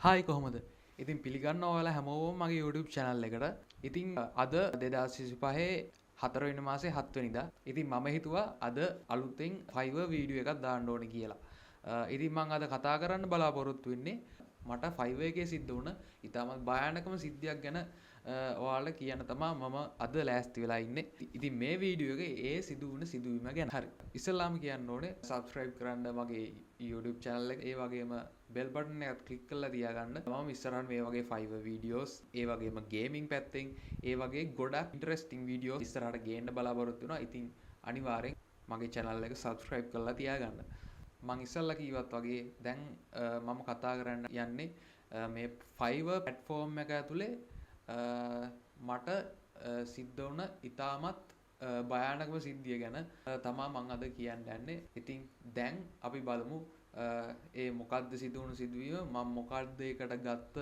Hi, කොහොමද? ඉතින් පිළිගන්නවා ඔයාලා හැමෝම මගේ YouTube channel එකට. ඉතින් අද 2025 හතරවෙනි මාසේ 7 වෙනිදා. ඉතින් මම හිතුවා අද අලුතෙන් Fiverr video එකක් දාන්න ඕනේ කියලා. ඉතින් මං අද කතා කරන්න බලාපොරොත්තු වෙන්නේ මට Fiverr එකේ සිද්ධ වුණ ඉතාමත් භයානකම සිද්ධියක් ගැන ඔයාලා කියන්න තමා මම අද ලෑස්ති වෙලා ඉන්නේ. ඉතින් මේ වීඩියෝ එකේ ඒ සිදු වුණ සිදුවීම ගැන. හරි. ඉස්සෙල්ලාම කියන්න ඕනේ subscribe කරන්න මගේ YouTube channel එක. ඒ වගේම bell button එකත් click කරලා තියාගන්න. මම ඉස්සරහට මේ වගේ Fiverr videos, ඒ වගේම gaming පැත්තෙන්, ඒ වගේ ගොඩක් interesting videos ඉස්සරහට ගේන්න බලාපොරොත්තු වෙනවා. ඉතින් අනිවාර්යෙන් මගේ channel එක subscribe කරලා තියාගන්න. මං ඉස්සෙල්ලා කිව්වත් වගේ දැන් මම කතා කරන්න යන්නේ මේ Fiverr platform එක ඇතුලේ මට සිද්ධ වුණ ඉතාමත් භයානකම සිද්ධිය ගැන තමා මං අද කියන්න යන්නේ. ඉතින් දැන් අපි බලමු ඒ මොකද්ද සිදු වුණු සිදුවීම, මං මොකද්ද ඒකට ගත්ත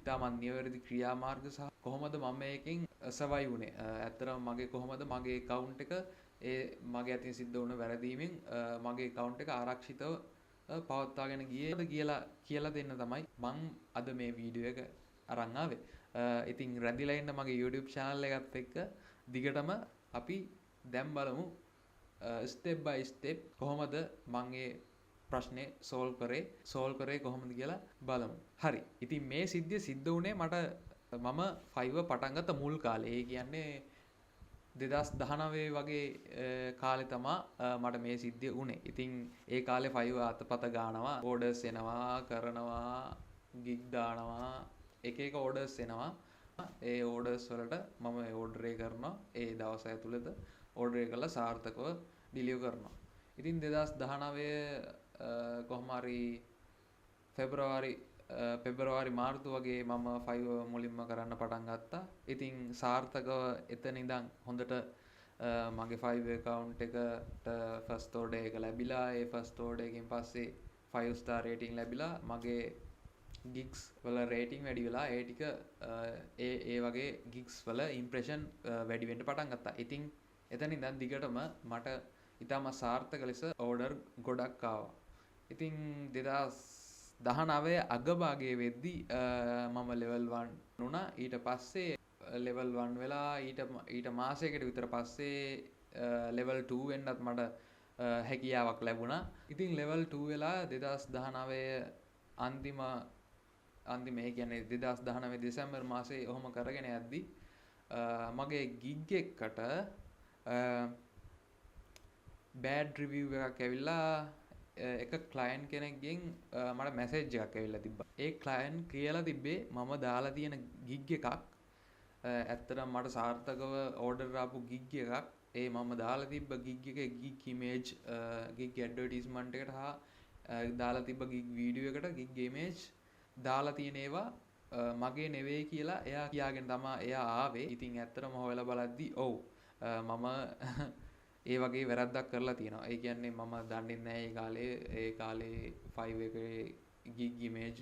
ඉතාමත් නිවැරදි ක්‍රියාමාර්ග සහ කොහොමද මම මේකෙන් සර්වයිව් වුණේ. ඇත්තටම මගේ කොහොමද මගේ ඇකවුන්ට් එක ඒ මගේ අතින් සිද්ධ වුණ වැරදීමෙන් මගේ ඇකවුන්ට් එක ආරක්ෂිතව පවත්වාගෙන ගියේද කියලා දෙන්න තමයි මං අද මේ වීඩියෝ එක අරන් ආවේ. ඉතින් රැඳිලා ඉන්න මගේ YouTube channel එකත් එක්ක දිගටම අපි දැන් බලමු ස්ටෙප් බයි ස්ටෙප් කොහොමද මං ඒ ප්‍රශ්නේ සෝල්ව් කරේ කොහොමද කියලා බලමු. හරි. ඉතින් මේ සිද්ධිය සිද්ධ වුණේ මම Fiverr පටන් ගත්ත මුල් කාලේ. ඒ කියන්නේ 2019 වගේ කාලේ තමා මට මේ සිද්ධිය වුණේ. ඉතින් ඒ කාලේ Fiverr අතපත ගන්නවා, ඕඩර්ස් එනවා, කරනවා, ගිග් දානවා, එක එක ඕඩර්ස් එනවා. ඒ ඕඩර්ස් වලට මම ඒ ඕඩර් එක කරනවා. ඒ දවස් ඇතුළත ඕඩර් එක කරලා සාර්ථකව ඩිලිවර් කරනවා. ඉතින් 2019 කොහොම හරි පෙබරවාරි මාර්තු වගේ මම Fiverr මුලින්ම කරන්න පටන් ගත්තා. ඉතින් සාර්ථකව එතන ඉඳන් හොඳට මගේ Fiverr account එකට ෆස්ට් ඕඩර් එක ලැබිලා, ඒ ෆස්ට් ඕඩර් එකෙන් පස්සේ 5 star rating ලැබිලා මගේ ගිග්ස් වල රේටිං වැඩි වෙලා ඒ ටික ඒ වගේ ගිග්ස් වල ඉම්ප්‍රෙෂන් වැඩි වෙන්න පටන් ගත්තා. ඉතින් එතන ඉඳන් දිගටම මට ඉතාම සාර්ථක ලෙස ඕඩර් ගොඩක් ආවා. ඉතින් 2019 අගභාගයේ වෙද්දි මම ලෙවල් 1 වුණා. ඊට පස්සේ ලෙවල් 1 වෙලා ඊට මාසයකට විතර පස්සේ ලෙවල් 2 වෙන්නත් මට හැකියාවක් ලැබුණා. ඉතින් ලෙවල් 2 වෙලා 2019 අන්තිම ඒ කියන්නේ 2019 දෙසැම්බර් මාසේ ඔහොම කරගෙන යද්දි මගේ ගිග් එකකට බෑඩ් රිවිව් එකක් ඇවිල්ලා එක ක්ලයන්ට් කෙනෙක්ගෙන් මට මැසේජ් එකක් ඇවිල්ලා තිබ්බා. ඒ ක්ලයන්ට් කියලා තිබ්බේ මම දාලා තියෙන ගිග් එකක් ඇත්තටම මට සාර්ථකව ඕඩර් ආපු ගිග් එකක්. ඒ මම දාලා තිබ්බ ගිග් එකේ ගිග් ඉමේජ්, ගිග් ඇඩ්වර්ටයිස්මන්ට් එකට හා දාලා තිබ්බ ගිග් වීඩියෝ එකට ගිග් ඉමේජ් දාලා තියෙන ඒවා මගේ නෙවෙයි කියලා එයා කියාගෙන තමා එයා ආවේ. ඉතින් ඇත්තටම හොයලා බලද්දි ඔව් මම ඒ වගේ වැරද්දක් කරලා තියෙනවා. ඒ කියන්නේ මම දන්නේ නැහැ ඒ කාලේ Fiverr එකේ ගිග් ඉමේජ්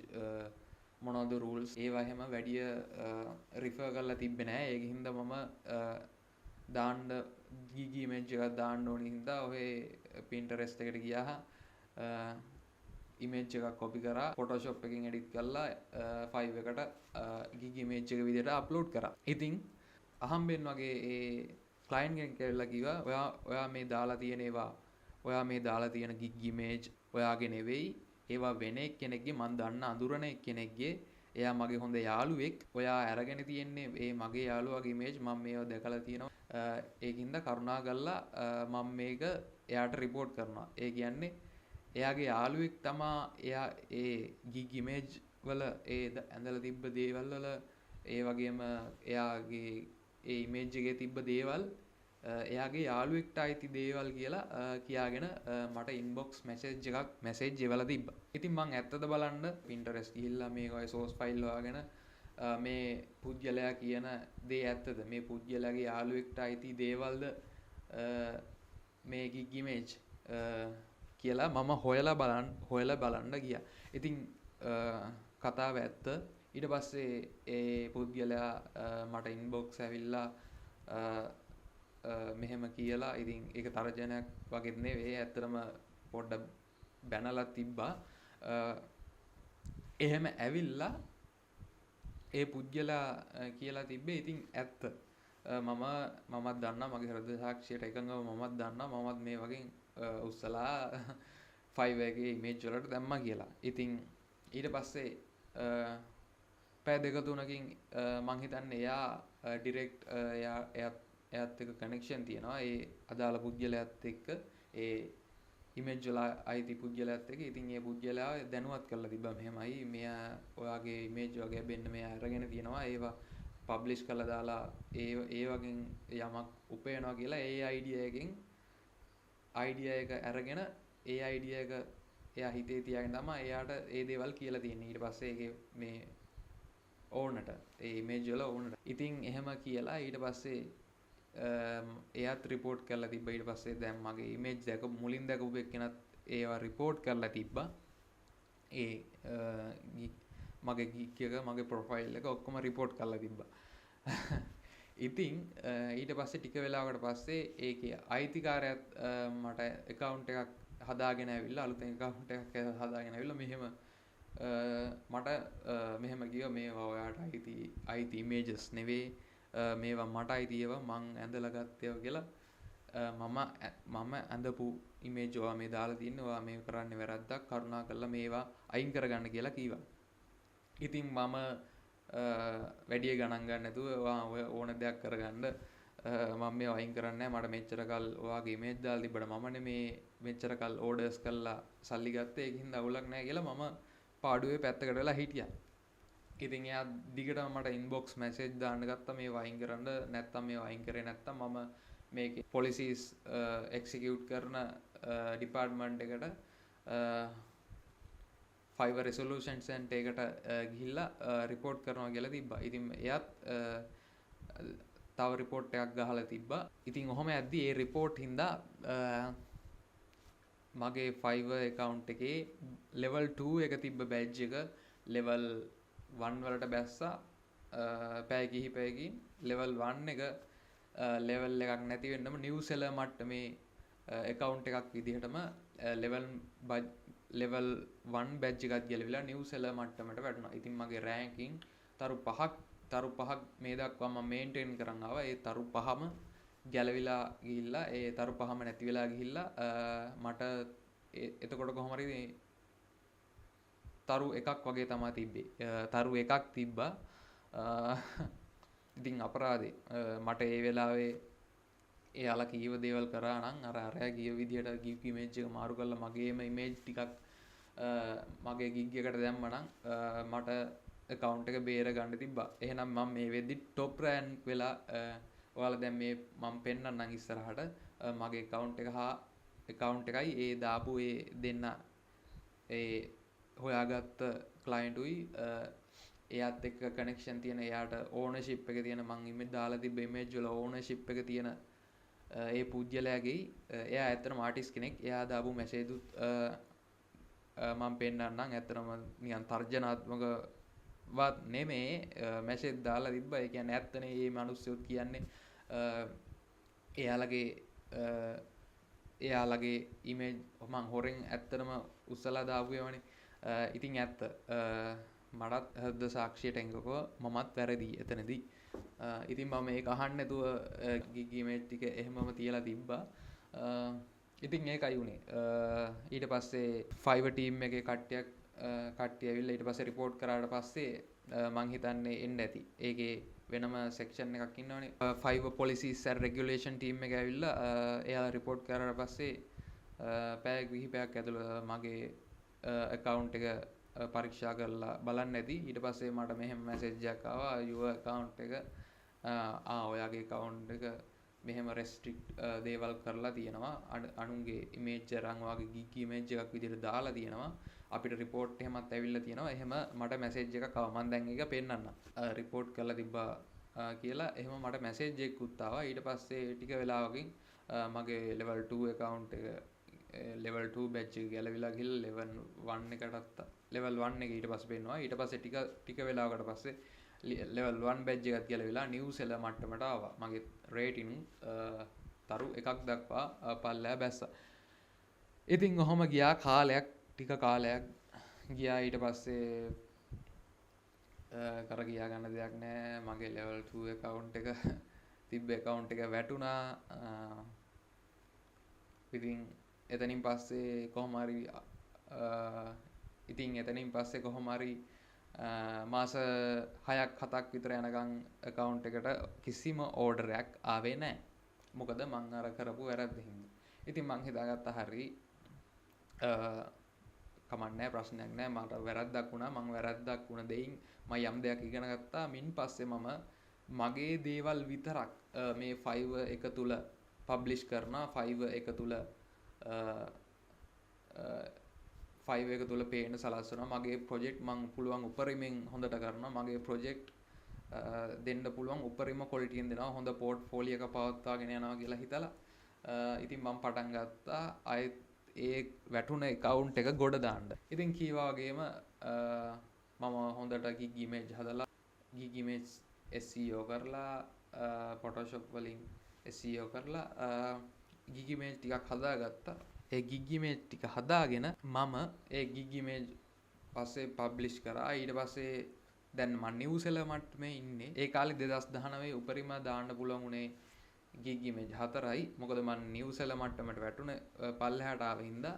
මොනවද රූල්ස් ඒවා එහෙම වැඩිය රිෆර් කරලා තිබ්බේ නැහැ. ඒක හින්දා මම දාන්න ගිග් ඉමේජ් එකක් දාන්න ඕන හින්දා ඔහේ Pinterest එකට ගියා, ඉමේජ් එකක් කොපි කරා, Photoshop එකෙන් එඩිට් කරලා Fiverr එකට ගිග් ඉමේජ් එක විදිහට අප්ලෝඩ් කරා. ඉතින් අහම්බෙන් වගේ ඒ ක්ලයන්ට් කෙනෙක් ඇවිල්ලා කිව්වා ඔයා මේ දාලා තියෙන ඒවා, ඔයා මේ දාලා තියෙන ගිග් ඉමේජ් ඔයාගේ නෙවෙයි, ඒවා වෙන එක්කෙනෙක්ගේ, මං දන්න අඳුරන එක්කෙනෙක්ගේ, එයා මගේ හොඳ යාළුවෙක්, ඔයා අරගෙන තියෙන්නේ ඒ මගේ යාළුවාගේ ඉමේජ්, මං මේවා දැකලා තියෙනවා, ඒකින්ද කරුණා කරලා මං මේක එයාට රිපෝට් කරනවා. ඒ කියන්නේ එයාගේ යාළුවෙක් තමා එයා ඒ ගිග් ඉමේජ් වල ඒ ඇඳලා තිබ්බ දේවල් වල, ඒ වගේම එයාගේ ඒ ඉමේජ් එකේ තිබ්බ දේවල් එයාගේ යාළුවෙක්ට අයිති දේවල් කියලා කියාගෙන මට ඉන්බොක්ස් මැසේජ් එකක් මැසේජ් එවලා තිබ්බා. ඉතින් මං ඇත්තද බලන්න Pinterest ගිහිල්ලා මේ ඔය සෝස් ෆයිල් හොයාගෙන මේ පුද්ගලයා කියන දේ ඇත්තද, මේ පුද්ගලයාගේ යාළුවෙක්ට අයිති දේවල්ද මේ ගිග් ඉමේජ් කියලා මම හොයලා බලන්න ගියා. ඉතින් කතාව ඇත්ත. ඊට පස්සේ ඒ පුද්ගලයා මට ඉන්බොක්ස් ඇවිල්ලා මෙහෙම කියලා, ඉතින් ඒක තර්ජනයක් වගේත් නෙවෙයි, ඇත්තටම පොඩ්ඩක් බැනලා තිබ්බා. එහෙම ඇවිල්ලා ඒ පුද්ගලයා කියලා තිබ්බේ ඉතින් ඇත්ත. මමත් දන්නා, මගේ හෘද සාක්ෂියට එකඟව මමත් දන්නා, මමත් මේ වගේ උස්සලා Fiverr එකේ ඉමේජ් වලට දැම්මා කියලා. ඉතින් ඊට පස්සේ පැය දෙක තුනකින් මං හිතන්නේ එයා ඩිරෙක්ට් එයා එයාත් එයාත් එක්ක කනෙක්ෂන් තියෙනවා ඒ අදාළ පුද්ගලයාත් එක්ක, ඒ ඉමේජ් වල අයිති පුද්ගලයාත් එක්ක. ඉතින් ඒ පුද්ගලයා දැනුවත් කරලා තිබ්බා, මෙහෙමයි මෙයා ඔයාගේ ඉමේජ් වගේ බෙන්න මෙයා අරගෙන තියෙනවා, ඒවා පබ්ලිෂ් කරලා දාලා ඒ ඒ වගේ යමක් උපයනවා කියලා. ඒ අයිඩියා එකෙන්, අයිඩියා එක අරගෙන, ඒ අයිඩියා එක එයා හිතේ තියාගෙන තමයි එයාට ඒ දේවල් කියලා තියෙන්නේ ඊට පස්සේ ඒකේ මේ ඕනට, ඒ ඉමේජ් වල ඕනට. ඉතින් එහෙම කියලා ඊට පස්සේ එයාත් රිපෝට් කරලා තිබ්බා. ඊට පස්සේ දැන් මගේ ඉමේජ් දැක මුලින් දැකපු එක්කෙනත් ඒවා රිපෝට් කරලා තිබ්බා. ඒ මගේ ගිග් එක, මගේ ප්‍රොෆයිල් එක ඔක්කොම රිපෝට් කරලා තිබ්බා. ඉතින් ඊට පස්සේ ටික වෙලාවකට පස්සේ ඒකේ අයිතිකාරයාත් මට ඇකවුන්ට් එකක් හදාගෙන ඇවිල්ලා, අලුතෙන් ඇකවුන්ට් එකක් හදාගෙන ඇවිල්ලා මෙහෙම මට මෙහෙම කිව්වා, මේවා ඔයාට අයිති අයිති ඉමේජස් නෙවෙයි, මේවා මට අයිති ඒවා, මං ඇඳලා ගත්ත ඒවා කියලා. මම මම ඇඳපු ඉමේජ් ඔයා මේ දාලා තින්නේ, ඔයා මේ කරන්නේ වැරද්දක්, කරුණා කරලා මේවා අයින් කරගන්න කියලා කිව්වා. ඉතින් මම වැඩිය ගණන් ගන්න නැතුව, ඔයා ඔය ඕන දෙයක් කරගන්න, මම මේවා අයින් කරන්නේ නැහැ, මට මෙච්චර කල් ඔයාගේ ඉමේජ් දාලා තිබ්බට මමනේ මේ මෙච්චර කල් ඕඩර්ස් කරලා සල්ලි ගත්තේ, ඒක හින්දා අවුලක් නැහැ කියලා මම පාඩුවේ පැත්තකට වෙලා හිටියා. ඉතින් එයා දිගටම මට ඉන්බොක්ස් මැසේජ් දාන්න ගත්තා, මේවා අයින් කරන්න, නැත්තම් මේවා අයින් කරේ නැත්තම් මම මේකේ පොලිසිස් එක්සිකියුට් කරන ඩිපාර්ට්මන්ට් එකට, ෆයිවර් රෙසොලූෂන් සෙන්ටර් එකට ගිහිල්ලා රිපෝට් කරනවා කියලා තිබ්බා. ඉතින් එයාත් තව රිපෝට් එකක් ගහලා තිබ්බා. ඉතින් ඔහොම යද්දි ඒ රිපෝට් හින්දා මගේ ෆයිවර් ඇකවුන්ට් එකේ ලෙවල් 2 එක තිබ්බ බැජ් එක ලෙවල් 1 වලට බැස්සා පැය කිහිපයකින්. ලෙවල් 1 එක ලෙවල් එකක් නැති වෙන්නම නිව් සෙලර් මට්ටමේ ඇකවුන්ට් එකක් විදිහටම ලෙවල් ලෙවල් 1 බැජ් එකත් ගැලවිලා නිව් සෙලර් මට්ටමට වැටුණා. ඉතින් මගේ රෑන්කින් තරු 5ක් මේ දක්වා මම මේන්ටේන් කරන් ආවා. ඒ තරු පහම ගැලවිලා ගිහිල්ලා, ඒ තරු පහම නැති වෙලා ගිහිල්ලා, මට එතකොට කොහොම හරි තරු එකක් වගේ තමා තිබ්බේ. තරු එකක් තිබ්බා. ඉතින් අපරාධේ, මට ඒ වෙලාවේ එයාලා කීව දේවල් කරා නම්, අර අරයා කිය විදියට ගිග් ඉමේජ් එක මාරු කරලා මගේම ඉමේජ් ටිකක් මගේ ගිග් එකට දැම්මා නම් මට ඇකවුන්ට් එක බේර ගන්න තිබ්බා. එහෙනම් මම මේ වෙද්දි ටොප් රෑන්ක් වෙලා, ඔයාලා දැන් මේ මම පෙන්නන්නම් ඉස්සරහට මගේ ඇකවුන්ට් එක හා ඇකවුන්ට් එකයි ඒ දාපු ඒ දෙන්න ඒ හොයාගත්ත ක්ලයන්ටුයි එයාත් එක්ක කනෙක්ෂන් තියෙන, එයාට ඕනර්ෂිප් එක තියෙන, මං ඉමේජ් දාලා තිබ්බ ඉමේජ් වල ඕනර්ෂිප් එක තියෙන ඒ පුද්ගලයාගේ, එයා ඇත්තටම ආටිස්ට් කෙනෙක්, එයා දාපු මැසේජුත් මම පෙන්නන්නම්. ඇත්තටම නිකන් තර්ජනාත්මකවත් නෙමේ මැසේජ් දාලා තිබ්බා. ඒ කියන්නේ ඇත්තනේ මේ මිනිස්සුත් කියන්නේ එයාලගේ එයාලගේ ඉමේජ් මං හොරෙන් ඇත්තටම උස්සලා දාපු ඒවානේ. ඉතින් ඇත්ත මටත් හෘද සාක්ෂියට එකඟව මමත් වැරදි එතනදී. ඉතින් මම මේක අහන්න නැතුව ගිග් ඉමේජ් ටික එහෙමම තියලා තිබ්බා. ඉතින් ඒකයි වුණේ. ඊට පස්සේ ෆයිවර් ටීම් එකේ කට්ටිය ඇවිල්ලා ඊට පස්සේ රිපෝට් කරාට පස්සේ මං හිතන්නේ එන්න ඇති. ඒකේ වෙනම සෙක්ෂන් එකක් ඉන්නවනේ. ෆයිවර් පොලිසිස් ඇන්ඩ් රෙගියුලේෂන් ටීම් එක ඇවිල්ලා එයාලා රිපෝට් කරාට පස්සේ පැය කිහිපයක් ඇතුළත මගේ ඇකවුන්ට් එක පරීක්ෂා කරලා බලන්න ඇති. ඊට පස්සේ මට මෙහෙම මැසේජ් එකක් ආවා, your account එක ආ ඔයාගේ ඇකවුන්ට් එක මෙහෙම රෙස්ට්‍රික්ට් දේවල් කරලා තියෙනවා, අනුන්ගේ ඉමේජ් අරන් ඔයාගේ ගිග් ඉමේජ් එකක් විදිහට දාලා තියෙනවා, අපිට රිපෝට් එහෙමත් ඇවිල්ලා තියෙනවා. එහෙම මට මැසේජ් එකක් ආවා. මම දැන් ඒක පෙන්නන්නම්. රිපෝට් කරලා තිබ්බා කියලා එහෙම මට මැසේජ් එකකුත් ආවා. ඊට පස්සේ ටික වෙලාවකින් මගේ ලෙවල් 2 ඇකවුන්ට් එක, ලෙවල් 2 බැජ් එක ගැලවිලා ගිහලා ලෙවල් 1 එකටත්, ලෙවල් 1 එක ඊට පස්සේ පෙන්නුවා. ඊට පස්සේ ටික ටික වෙලාවකට පස්සේ ලෙවල් 1 බැජ් එකත් ගැලවිලා නිව් සෙලර් මට්ටමට ආවා. මගේ රේටින් තරු එකක් දක්වා පල්ලෙහා බැස්සා. ඉතින් ඔහොම ගියා කාලයක්, ටික කාලයක් ගියා. ඊට පස්සේ කර කියා ගන්න දෙයක් නෑ. මගේ ලෙවල් 2 ඇකවුන්ට් එක තිබ්බ ඇකවුන්ට් එක වැටුණා. ඉතින් එතනින් පස්සේ කොහොම හරි ඉතින් එතනින් පස්සේ කොහොම හරි මාස 6ක් 7ක් විතර යනකම් ඇකවුන්ට් එකට කිසිම ඕඩර් එකක් ආවේ නෑ. මොකද මං අර කරපු වැරද්ද හින්දා. ඉතින් මං හිතාගත්තා හරි කමක් නෑ, ප්‍රශ්නයක් නෑ, මට වැරද්දක් වුණා. මං වැරද්දක් වුණ දෙයින් මං යම් දෙයක් ඉගෙන ගත්තා. මින් පස්සේ මම මගේ දේවල් විතරක් මේ Fiverr එක තුල පබ්ලිෂ් කරනවා. Fiverr එක තුල Fiverr එක තුල පේන්න සලස්වනවා. මගේ ප්‍රොජෙක්ට් මං පුළුවන් උපරිමෙන් හොඳට කරනවා. මගේ ප්‍රොජෙක්ට් දෙන්න පුළුවන් උපරිම ක්වොලිටියෙන් දෙනවා. හොඳ පෝට්ෆෝලියෝ එක පවත්වාගෙන යනවා කියලා හිතලා ඉතින් මං පටන් ගත්තා ආයෙත් ඒ වැටුණ ඇකවුන්ට් එක ගොඩ දාන්න. ඉතින් කීවා වගේම මම හොඳට ගිග් ඉමේජ් හදලා ගිග් ඉමේජ් SEO කරලා Photoshop වලින් SEO කරලා ගිග් ඉමේජ් ටිකක් හදාගත්තා. ඒ ගිග් ඉමේජ් ටික හදාගෙන මම ඒ ගිග් ඉමේජ් පස්සේ පබ්ලිෂ් කරා. ඊට පස්සේ දැන් මං නිව්සෙලර් මට්ටමේ ඉන්නේ. ඒ කාලේ 2019 උපරිම දාන්න පුළුවන් උනේ ගිග් ඉමේජ් 4යි. මොකද මං නිව්සෙලර් මට්ටමට වැටුණ පල්ලෙහාට ආව හින්දා.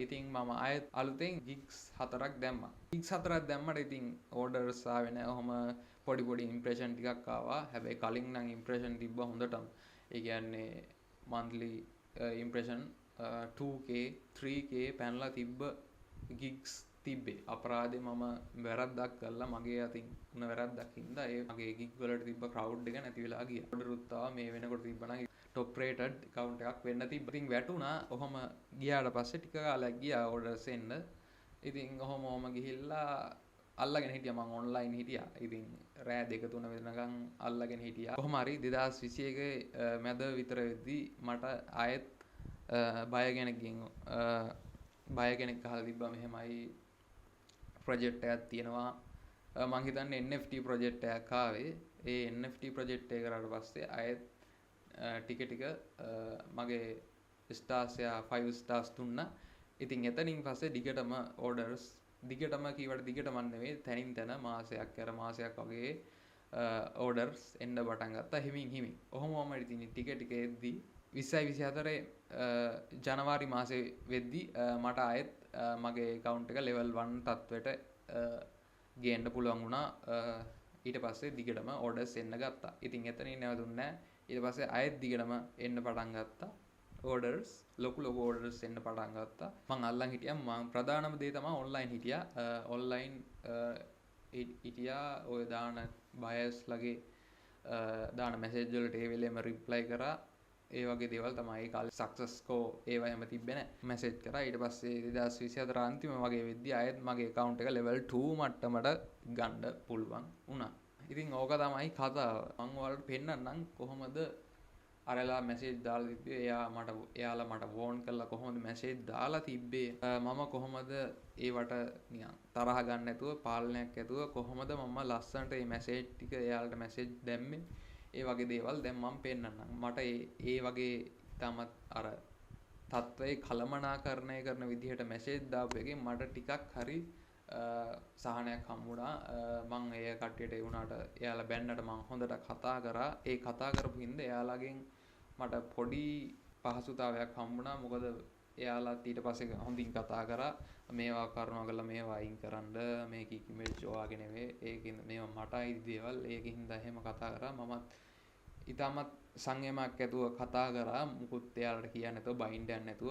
ඉතින් මම ආයෙත් අලුතෙන් ගිග්ස් 4ක් දැම්මා. ගිග්ස් 4ක් දැම්මට ඉතින් ඕඩර්ස් ආවේ නෑ. ඔහොම පොඩි පොඩි ඉම්ප්‍රෙෂන් ටිකක් ආවා. හැබැයි කලින් නම් ඉම්ප්‍රෙෂන් තිබ්බා හොඳටම. ඒ කියන්නේ මන්ත්ලි ඉම්ප්‍රෙෂන් 2K 3K පැනලා තිබ්බ ගිග්ස් තිබ්බේ. අපරාධේ මම වැරද්දක් කළා. මගේ අතින් වුණ වැරද්දක් හින්දා ඒ මගේ ගිග් වලට තිබ්බ ක්‍රවුඩ් එක නැති වෙලා ගියා. ඕඩර් උත් ආවා. මේ වෙනකොට තිබ්බා නම් ටොප් රේටඩ් ඇකවුන්ට් එකක් වෙන්න තිබ්බා. ඉතින් වැටුණා. ඔහොම ගියාට පස්සේ ටික කාලයක් ගියා ඕඩර්ස් එන්න. ඉතින් ඔහොම ඔහොම ගිහිල්ලා අල්ලගෙන හිටියා. මං ඔන්ලයින් හිටියා. ඉතින් රෑ 2 3 වෙනකන් අල්ලගෙන හිටියා. කොහොම හරි 2021 මැද විතර වෙද්දී මට ආයෙත් බය කෙනෙක්ගෙන් බය කෙනෙක් අහලා තිබ්බා මෙහෙමයි ප්‍රොජෙක්ට් එකක් තියෙනවා. මං හිතන්නේ NFT project එකක් ආවේ. ඒ NFT project එක කරාට පස්සේ ආයෙත් ටික ටික මගේ ස්ටාර්ස් යා 5 ස්ටාර්ස් දුන්නා. ඉතින් එතනින් පස්සේ දිගටම ඕඩර්ස් දිගටම කීවට දිගටම නෙවෙයි තැනින් තැන මාසයක් අර මාසයක් වගේ ඕඩර්ස් එන්න පටන් ගත්තා හිමින් හිමින්. ඔහොම ඉතින් ටික ටික එද්දී 2024 ජනවාරි මාසේ වෙද්දී මට ආයෙත් මගේ ඇකවුන්ට් එක ලෙවල් 1 තත්ත්වයට ගේන්න පුළුවන් වුණා. ඊට පස්සේ දිගටම ඕඩර්ස් එන්න ගත්තා. ඉතින් එතනින් නැවතුන්නේ නෑ. ඊට පස්සේ ආයෙත් දිගටම එන්න පටන් ගත්තා. ඕඩර්ස් ලොකු ලොකු ඕඩර්ස් එන්න පටන් ගත්තා. මං අල්ලන් හිටියා. මං ප්‍රධානම දේ තමයි ඔන්ලයින් හිටියා. ඔන්ලයින් හිටියා. ඔය දාන බයර්ස් ලගේ දාන මැසේජ් වලට ඒ වෙලේම රිප්ලයි කරා. ඒ වගේ දේවල් තමයි ඒ කාලේ සක්සස් ස්කෝර් ඒවා එහෙම තිබ්බේ නෑ. මැසේජ් කරා. ඊට පස්සේ 2024 අන්තිම වගේ වෙද්දී ආයෙත් මගේ ඇකවුන්ට් එක ලෙවල් 2 මට්ටමට ගන්න පුළුවන් වුණා. ඉතින් ඕක තමයි කතාව. මං ඔයාලට පෙන්නන්නම් කොහොමද අරලා මැසේජ් දාලා තිබ්බේ. එයාලා මට වෝන් කරලා කොහොමද මැසේජ් දාලා තිබ්බේ. මම කොහොමද ඒවට නිකන් තරහ ගන්න නැතුව පාලනයක් ඇතුව කොහොමද මම ලස්සනට මේ මැසේජ් ටික එයාලට මැසේජ් දැම්මේ. ඒ වගේ දේවල් දැන් මම පෙන්නන්නම්. මට ඒ වගේ ඉතාමත් අර තත්ත්වයේ කළමනාකරණය කරන විදිහට මැසේජ් දාපු එකෙන් මට ටිකක් හරි සහනයක් හම්බුණා. මං ඒ කට්ටියට ඒ වුණාට එයාලා බැන්නට මං හොඳට කතා කරා. ඒ කතා කරපු හින්දා එයාලගෙන් මට පොඩි පහසුතාවයක් හම්බුණා. මොකද එයාලත් ඊට පස්සේ හොඳින් කතා කරා. මේවා කරුණා කරලා මේවා අයින් කරන්න, මේක ඉමේජ් ඔයාගේ නෙවෙයි, ඒකින් මේවා මට අයිති දේවල්, ඒකින් හින්දා එහෙම කතා කරා. මමත් ඉතාමත් සංයමයක් ඇතුව කතා කරා. මුකුත් එයාලට කියන්නේ නැතුව බයින්ඩ් යන්නේ නැතුව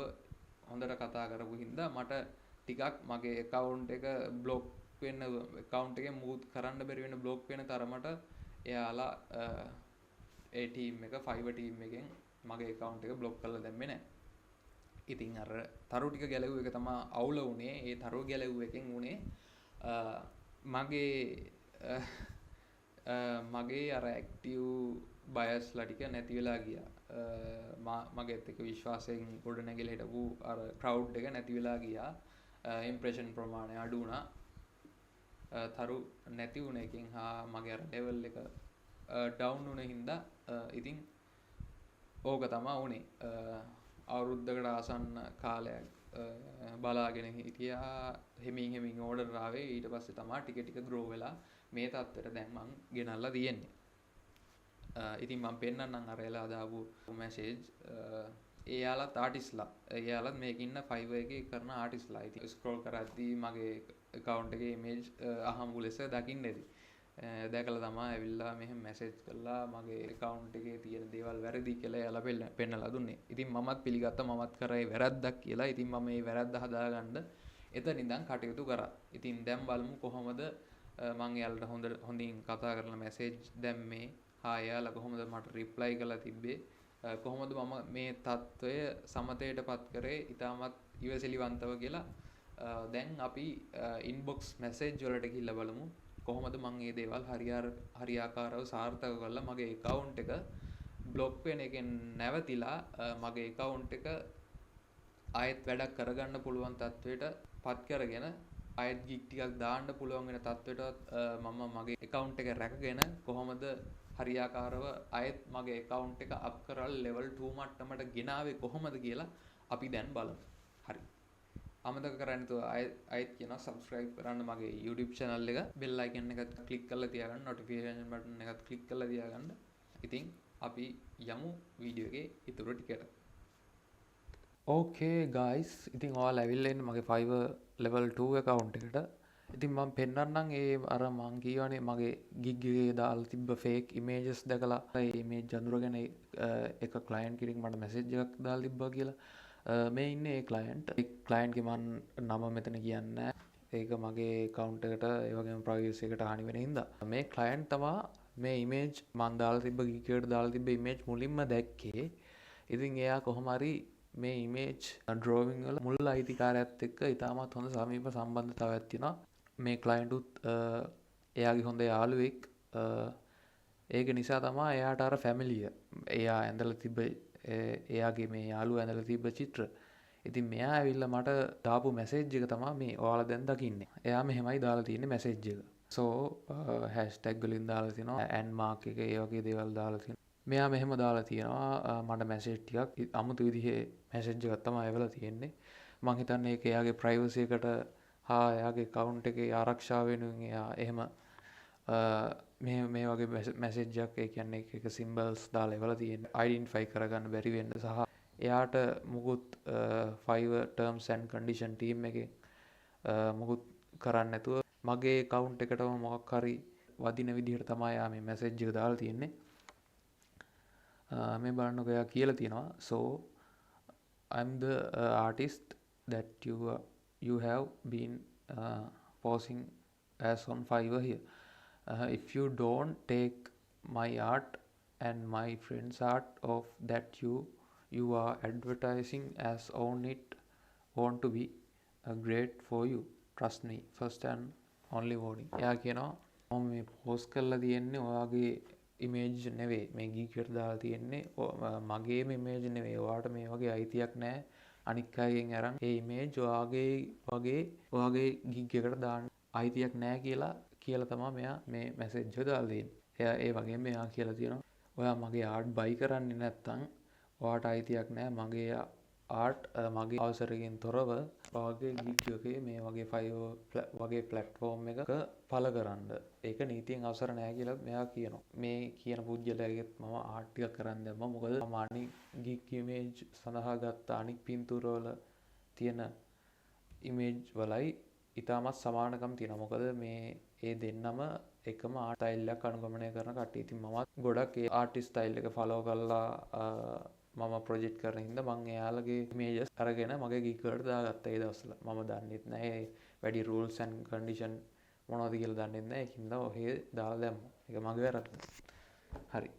හොඳට කතා කරපු හින්දා මට ටිකක් මගේ ඇකවුන්ට් එක බ්ලොක් වෙන්න, ඇකවුන්ට් එකෙන් මුකුත් කරන්න බැරි වෙන බ්ලොක් වෙන තරමට එයාලා ඒ ටීම් එක ෆයිවර් ටීම් එකෙන් මගේ ඇකවුන්ට් එක බ්ලොක් කරලා දැම්මේ නෑ. ඉතින් අර තරු ටික ගැලවුව එක තමයි අවුල වුණේ. ඒ තරු ගැලවුව එකෙන් වුණේ මගේ අර ඇක්ටිව් බයස්ලා ටික නැති වෙලා ගියා. මගේත් එක්ක විශ්වාසයෙන් ගොඩ නැගිලා හිටපු අර ක්‍රවුඩ් එක නැති වෙලා ගියා. ඉම්ප්‍රෙෂන් ප්‍රමාණය අඩු වුණා. තරු නැති වුණ එකෙන් හා මගේ අර ලෙවල් එක ඩවුන් වුණ හින්දා ඉතින් ඕක තමා වුණේ. අවුරුද්දකට ආසන්න කාලයක් බලාගෙන හිටියා. හෙමින් හෙමින් ඕඩර් ආවේ. ඊට පස්සේ තමා ටික ටික ග්‍රෝ වෙලා මේ තත්ත්වයට දැන් මං ගෙනල්ලා තියෙන්නේ. ඉතින් මං පෙන්නන්නම් අර එලා දාපු මැසේජ්. එයාලත් ආටිස්ලා. එයාලත් මේක ඉන්න Fiverr එකේ කරන ආටිස්ලා. ඉතින් ස්ක්‍රෝල් කරද්දී මගේ ඇකවුන්ට් එකේ ඉමේජ් අහඹු ලෙස දකින්න ඇති. දැකලා තමා ඇවිල්ලා මෙහෙම මැසේජ් කරලා මගේ ඇකවුන්ට් එකේ තියෙන දේවල් වැරදි කියලා එයාලා පෙන්නලා දුන්නේ. ඉතින් මමත් පිළිගත්තා මමත් කරේ වැරද්දක් කියලා. ඉතින් මම මේ වැරද්ද හදාගන්න එතන ඉඳන් කටයුතු කරා. ඉතින් දැන් බලමු කොහොමද මං එයාලට හොඳින් කතා කරලා මැසේජ් දැම්මේ. හා එයාලා කොහොමද මට රිප්ලයි කරලා තිබ්බේ. කොහොමද මම මේ තත්ත්වය සමතයට පත් කරේ ඉතාමත් ඉවසිලිවන්තව කියලා. දැන් අපි ඉන්බොක්ස් මැසේජ් වලට ගිහිල්ලා බලමු කොහොමද මං මේ දේවල් හරියාකාරව සාර්ථක කරලා මගේ ඇකවුන්ට් එක බ්ලොක් වෙන එකෙන් නැවතිලා මගේ ඇකවුන්ට් එක ආයෙත් වැඩක් කරගන්න පුළුවන් තත්ත්වයට පත් කරගෙන ආයෙත් ගිග් ටිකක් දාන්න පුළුවන් වෙන තත්ත්වයටවත් මම මගේ ඇකවුන්ට් එක රැකගෙන කොහොමද හරියාකාරව ආයෙත් මගේ ඇකවුන්ට් එක අප් කරලා ලෙවල් 2 මට්ටමට ගෙනාවේ කොහොමද කියලා අපි දැන් බලමු. හරි. අමතක කරන්නේ නැතුව ආයෙත් කියනවා සබ්ස්ක්‍රයිබ් කරන්න මගේ YouTube channel එක, බෙල් අයිකන් එකත් ක්ලික් කරලා තියාගන්න, නොටිෆිකේෂන් බටන් එකත් ක්ලික් කරලා තියාගන්න. ඉතින් අපි යමු වීඩියෝ එකේ ඉතුරු ටිකට. ඕකේ ගයිස්, ඉතින් ඔයාලා ඇවිල්ලා ඉන්න මගේ Fiverr level 2 account එකට. ඉතින් මම පෙන්නන්නම් ඒ අර මං කියවනේ මගේ ගිග් එකේ දාලා තිබ්බ ෆේක් ඉමේජස් දැකලා ඒ ඉමේජ් අඳුරගෙන එක ක්ලයන්ට් කෙනෙක් මට මැසේජ් එකක් දාලා තිබ්බා කියලා. මේ ඉන්නේ ඒ ක්ලයන්ට්. ඒ ක්ලයන්ට්ගේ මං නම මෙතන කියන්නේ නැහැ. ඒක මගේ ඇකවුන්ට් එකට ඒ වගේම ප්‍රයිවසි එකට හානි වෙන හින්දා. මේ ක්ලයන්ට් තමා මේ ඉමේජ් මං දාලා තිබ්බ ගිග් එකට දාලා තිබ්බ ඉමේජ් මුලින්ම දැක්කේ. ඉතින් එයා කොහොම හරි මේ ඉමේජ් ඩ්‍රෝවිං වල මුල් අයිතිකාරයත් එක්ක ඉතාමත් හොඳ සමීප සම්බන්ධතාවයක් තියෙනවා. මේ ක්ලයන්ට් උත් එයාගේ හොඳ යාළුවෙක්. ඒක නිසා තමා එයාට අර ෆැමිලිය එයා ඇඳලා තිබ්බ එයාගේ මේ යාළුවා ඇඳලා තිබ්බ චිත්‍ර. ඉතින් මෙයා ඇවිල්ලා මට දාපු මැසේජ් එක තමා මේ ඔයාලා දැන් දකින්නේ. එයා මෙහෙමයි දාලා තියෙන්නේ මැසේජ් එක. So hashtag වලින් දාලා තිනවා, and mark එක ඒ වගේ දේවල් දාලා තියෙනවා. මෙයා මෙහෙම දාලා තියෙනවා මට මැසේජ් ටිකක් අමුතු විදිහේ මැසේජ් එකක් තමයි එවලා තියෙන්නේ. මං හිතන්නේ ඒක එයාගේ ප්‍රයිවසි එකට හා එයාගේ ඇකවුන්ට් එකේ ආරක්ෂාව වෙනුවෙන් එයා එහෙම මේ වගේ මැසේජ් එකක්, ඒ කියන්නේ එක එක සිම්බල්ස් දාලා එවලා තියෙන්නේ. අයිඩෙන්ටිෆයි කරගන්න බැරි වෙන්න සහ එයාට මුකුත් Fiverr terms and condition team එකෙන් මුකුත් කරන්න නැතුව මගේ ඇකවුන්ට් එකටම මොකක් හරි වදින විදිහට තමයි එයා මේ මැසේජ් එක දාලා තියෙන්නේ. මේ බලන්නකෝ එයා කියලා තියෙනවා, so I'm the artist that you have been posing as on Fiverr here. If you don't take my art and my friend's art of that you are advertising as own, it won't to be great for you. Trust me. First and only warning. එයා කියනවා මම මේ post කරලා තියෙන්නේ ඔයාගේ image නෙවෙයි, මේ gig එකට දාලා තියෙන්නේ මගේම ඉමේජ් නෙවෙයි. ඔයාට මේ වගේ අයිතියක් නෑ අනික් අයගෙන් අරන් ඒ ඉමේජ් ඔයාගේ වගේ ඔයාගේ ගිග් එකට දාන්න අයිතියක් නෑ කියලා තමා මෙයා මේ මැසේජ් එක දාලා තියෙන්නේ. එයා ඒ වගේම මෙයා කියලා තියෙනවා ඔයා මගේ ආර්ට් බයි කරන්නේ නැත්තම් ඔයාට අයිතියක් නෑ මගේ ආර්ට් මගේ අවසරයෙන් තොරව ඔයාගේ ගිග් එකේ මේ වගේ Fiverr වගේ ප්ලැට්ෆෝම් එකක පළ කරන්න. ඒක නීතියෙන් අවසර නෑ කියලා මෙයා කියනවා. මේ කියන පුද්ගලයාගෙත් මම ආර්ට් ටිකක් කරන් දැම්මා. මොකද මම අනික් ගිග් ඉමේජ් සඳහා ගත්ත අනික් පින්තූරවල තියෙන ඉමේජ් වලයි ඉතාමත් සමානකම් තියෙනවා. මොකද මේ ඒ දෙන්නම එකම ආර්ට් ස්ටයිල් එකක් අනුගමනය කරන කට්ටිය. ඉතින් මමත් ගොඩක් ඒ ආර්ටිස්ට් ස්ටයිල් එක ෆලෝ කරලා මම ප්‍රොජෙක්ට් කරන හින්දා මං එයාලගේ ඉමේජස් අරගෙන මගේ ගිග් වලට දාගත්තා ඒ දවස්වල. මම දන්නෙත් නෑ ඒ වැඩි රූල්ස් ඇන්ඩ් කන්ඩිෂන් මොනවද කියලා දන්නෙත් නෑ. ඒක හින්දා ඔහේ දාලා දැම්මා. ඒක මගේ වැරද්ද. හරි.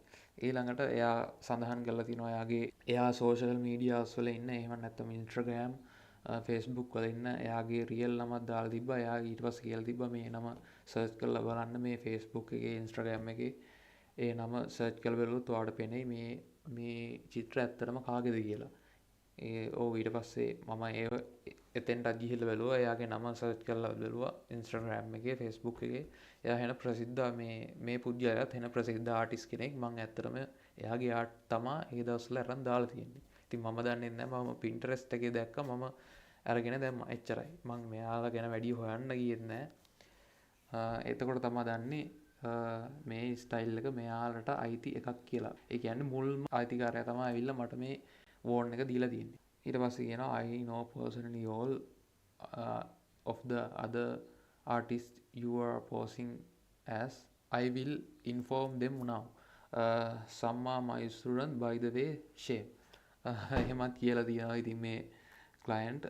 ඊළඟට එයා සඳහන් කරලා තිනවා එයා සෝෂල් මීඩියාස් වල ඉන්න, එහෙම නැත්නම් Instagram, Facebook වල ඉන්න එයාගේ රියල් නමක් දාලා තිබ්බා. එයා ඊට පස්සේ කියලා තිබ්බා මේ නම සර්ච් කරලා බලන්න මේ Facebook එකේ Instagram එකේ ඒ නම සර්ච් කරලා බැලුවොත් ඔයාලට පෙනෙයි මේ චිත්‍ර ඇත්තටම කාගේද කියලා. ඒ ඔව් ඊට පස්සේ මම ඒ එතෙන්ටත් ගිහිල්ලා බැලුවා. එයාගේ නම සර්ච් කරලා බැලුවා Instagram එකේ Facebook එකේ. එයා හෙන ප්‍රසිද්ධ මේ පුද්ගලයාත් හෙන ප්‍රසිද්ධ ආටිස්ට් කෙනෙක්. මං ඇත්තටම එයාගේ ආර්ට් තමා ඒ දවස්වල අරන් දාලා තියෙන්නේ. ඉතින් මම දන්නේ නැහැ, මම Pinterest එකේ දැක්කා. මම අරගෙන දැම්මා. එච්චරයි. මං මෙයාලා ගැන වැඩි හොයන්න ගියෙත් නෑ. එතකොට තමයි දන්නේ මේ ස්ටයිල් එක මෙයාලට අයිති එකක් කියලා. ඒ කියන්නේ මුල්ම අයිතිකාරයා තමයි ඇවිල්ලා මට මේ වෝන් එක දීලා තියෙන්නේ. ඊට පස්සේ කියනවා I know personally all of the other artists you are posing as. I will inform them now. Some are my student, by the way, shame. එහෙමත් කියලා තියෙනවා. ඉතින් මේ ක්ලයන්ට්,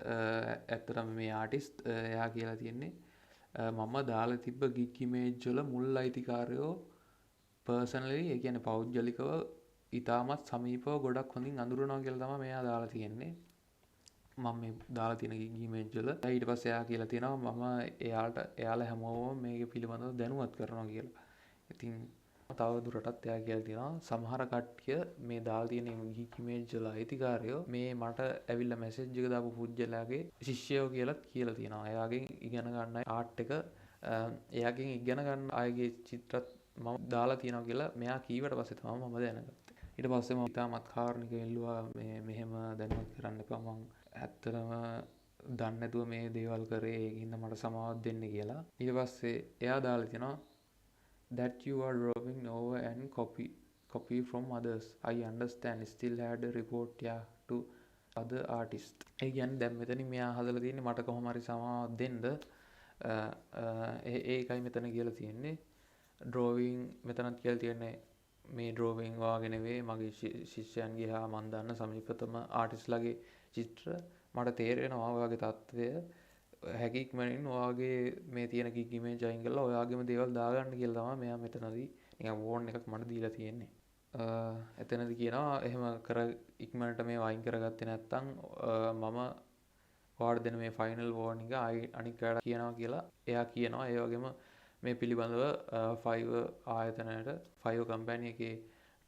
ඇත්තටම මේ ආටිස්ට්, එයා කියලා තියෙන්නේ මම දාලා තිබ්බ ගිග් ඉමේජ් වල මුල් අයිතිකාරයෝ පර්සනලි, ඒ කියන්නේ පෞද්ගලිකව ඉතාමත් සමීපව ගොඩක් හොඳින් අඳුරනවා කියලා තමයි මෙයා දාලා තියෙන්නේ, මම මේ දාලා තියෙන ගිග් ඉමේජ් වල. ඊට පස්සේ එයා කියලා තියෙනවා මම එයාට එයාලා හැමෝම මේක පිළිබඳව දැනුවත් කරනවා කියලා. ඉතින් තව දුරටත් එයා කියලා තියෙනවා සමහර කට්ටිය මේ දාලා තියෙන ගිග් ඉමේජ් වල අයිතිකාරයෝ මේ මට ඇවිල්ලා මැසේජ් එක දාපු පුද්ගලයාගේ ශිෂ්‍යයෝ කියලත් කියලා තියෙනවා. එයාගෙන් ඉගෙන ගන්න ආර්ට් එක, එයාගෙන් ඉගෙන ගන්න අයගේ චිත්‍රත් මම දාලා තියෙනවා කියලා මෙයා කීවට පස්සේ තමයි මම දැනගත්තේ. ඊට පස්සේ මම ඉතාමත් කාරුණිකව ඉල්ලුවා මේ මෙහෙම දැනුවත් කරන්න එපා, මං ඇත්තටම දන්නේ නැතුව මේ දේවල් කරේ, ඒක හින්දා මට සමාවක් දෙන්න කියලා. ඊට පස්සේ එයා දාලා තියෙනවා that you are drawing over and copy from others. I understand, still had a report, yeah, to other artists. ඒ කියන්නේ දැන් මෙතනින් මෙයා හදලා තියෙන්නේ මට කොහොම හරි සමාවක් දෙන්න. ඒකයි මෙතන කියලා තියෙන්නේ. ඩ්‍රෝවිං මෙතනත් කියලා තියෙන්නේ මේ ඩ්‍රෝවිං වාගේ නෙවෙයි, මගේ ශිෂ්‍යයන්ගේ හා මං දන්න සමීපතම ආටිස්ට්ලාගේ චිත්‍ර. මට තේරෙනවා ඔයාගේ තත්ත්වය, හැකි ඉක්මනින් ඔයාගේ මේ තියෙන ගිග් ඉමේජ් අයින් කරලා ඔයාගේම දේවල් දාගන්න කියලා තමයි මෙයා මෙතනදී නිකන් වෝන් එකක් මට දීලා තියෙන්නේ. එතනදී කියනවා එහෙම කර ඉක්මනට මේවා අයින් කරගත්තේ නැත්නම් මම ඔයාට දෙන මේ ෆයිනල් වෝන් එක අනික් අයට කියනවා කියලා එයා කියනවා. ඒ වගේම මේ පිළිබඳව Fiverr ආයතනයට, Fiverr company එකේ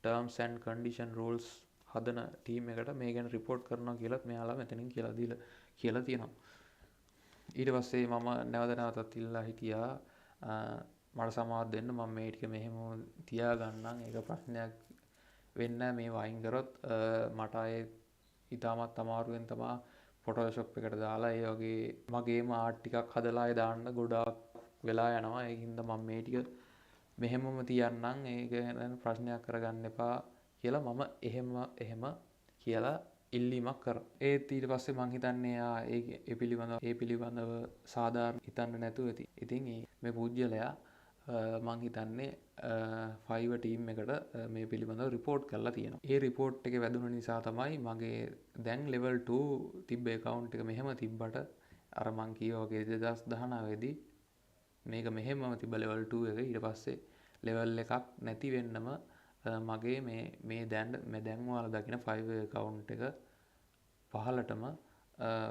terms and condition rules හදන ටීම් එකට මේ ගැන රිපෝට් කරනවා කියලත් මෙයාලා මෙතනින් කියලා දීලා කියලා තියෙනවා. ඊට පස්සේ මම නැවත නැවතත් ඉල්ලා හිටියා මට සමාවක් දෙන්න, මම මේ ටික මෙහෙම තියාගන්නම්, ඒක ප්‍රශ්නයක් වෙන්නේ නැහැ, මේවා අයින් කරොත් මට ආයේ ඉතාමත් අමාරුවෙන් තමා ෆොටෝෂොප් එකට දාලා ඒ වගේ මගේම ආර්ට් ටිකක් හදලා ආයේ දාන්න ගොඩාක් වෙලා යනවා. ඒක හින්දා මම මේ ටික මෙහෙමම තියන්නම්, ඒක ගැන ප්‍රශ්නයක් කරගන්න එපා කියලා මම එහෙම කියලා ඉල්ලීමක් කරා. ඒත් ඊට පස්සේ මං හිතන්නේ එයා ඒ පිළිබඳව සාධාරණ හිතන්න නැතුව ඇති. ඉතින් මේ පුද්ගලයා මං හිතන්නේ Fiverr team එකට මේ පිළිබඳව රිපෝට් කරලා තියෙනවා. ඒ රිපෝට් එක වැදුන නිසා තමයි මගේ දැන් ලෙවල් 2 තිබ්බ ඇකවුන්ට් එක මෙහෙම තිබ්බට අර මං කිව්වා වගේ 2019 දී මේක මෙහෙමම තිබ්බ ලෙවල් 2 එක. ඊට පස්සේ ලෙවල් එකක් නැති වෙන්නම මගේ මේ දැන් මේ දැන් ඔයාලා දකින Fiverr account එක පහලටම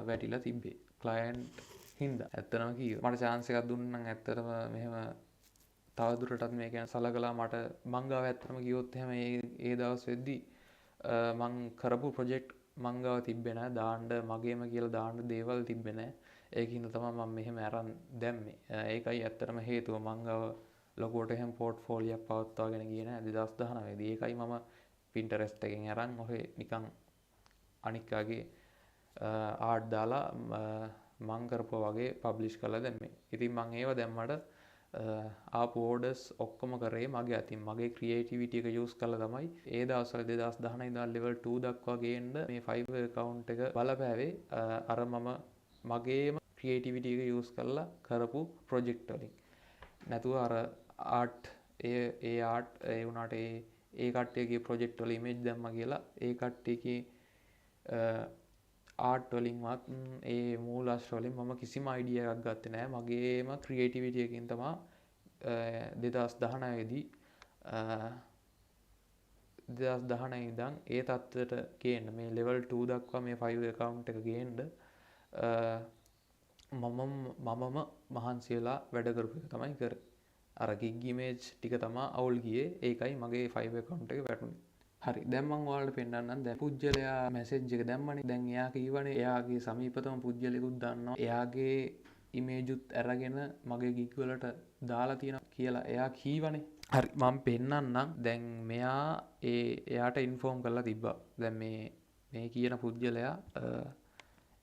වැටිලා තිබ්බේ ක්ලයන්ට් හින්දා. ඇත්තටම කිව්වා මට චාන්ස් එකක් දුන්නා නම් ඇත්තටම මෙහෙම තවදුරටත් මේ ගැන සලකලා මට මං ගාව ඇත්තටම කිව්වොත් එහෙම ඒ දවස් වෙද්දි මං කරපු ප්‍රොජෙක්ට් මං ගාව තිබ්බේ නෑ, දාන්න මගේම කියලා දාන්න දේවල් තිබ්බේ නෑ. ඒක හින්දා තමයි මං මෙහෙම අරන් දැම්මේ. ඒකයි ඇත්තටම හේතුව. මං ගාව ලොකුවට එහෙම පෝට්ෆෝලියක් පවත්වාගෙන ගියේ නෑ 2019 දී. ඒකයි මම Pinterest එකෙන් අරන් ඔහේ නිකන් අනික් අයගේ ආර්ට් දාලා මං කරපුවා වගේ පබ්ලිෂ් කරලා දැම්මේ. ඉතින් මං ඒව දැම්මට ආපු ඕඩර්ස් ඔක්කොම කරේ මගේ අතින්. මගේ ක්‍රියේටිවිටි එක යූස් කරලා තමයි ඒ දවස්වල 2019 ඉඳන් ලෙවල් 2 දක්වා ගේන්න මේ Fiverr account එක බලපෑවේ. අර මම මගේම ක්‍රියේටිවිටි එක යූස් කරලා කරපු ප්‍රොජෙක්ට් වලින්. නැතුව අර ආර්ට් ඒ ආර්ට් ඒ වුණාට ඒ කට්ටියගේ ප්‍රොජෙක්ට් වල ඉමේජ් දැම්මා කියලා ඒ කට්ටියගේ ආර්ට් වලින්වත් ඒ මූලාශ්‍ර වලින් මම කිසිම අයිඩියා එකක් ගත්තේ නෑ. මගේම ක්‍රියේටිවිටි එකකින් තමා 2019 දී, 2019 ඉඳන් ඒ තත්ත්වයට ගේන්න මේ ලෙවල් 2 දක්වා මේ Fiverr account එක ගේන්න මමම මහන්සි වෙලා වැඩ කරපු එක තමයි කරේ. අර ගිග් ඉමේජ් ටික තමා අවුල් ගියේ. ඒකයි මගේ Fiverr account එක වැටුනේ. හරි, දැන් මං ඔයාලට පෙන්නන්නම්. දැන් පුජ්‍යලයා මැසේජ් එක දැම්මනේ. දැන් එයා කීවනේ එයාගේ සමීපතම පුජ්‍යලෙකුත් දන්නවා. එයාගේ ඉමේජුත් අරගෙන මගේ ගිග් වලට දාලා තියෙනවා කියලා එයා කීවනේ. හරි, මං පෙන්නන්නම්. දැන් මෙයා එයාට ඉන්ෆෝම් කරලා තිබ්බා. දැන් මේ කියන පුජ්‍යලයා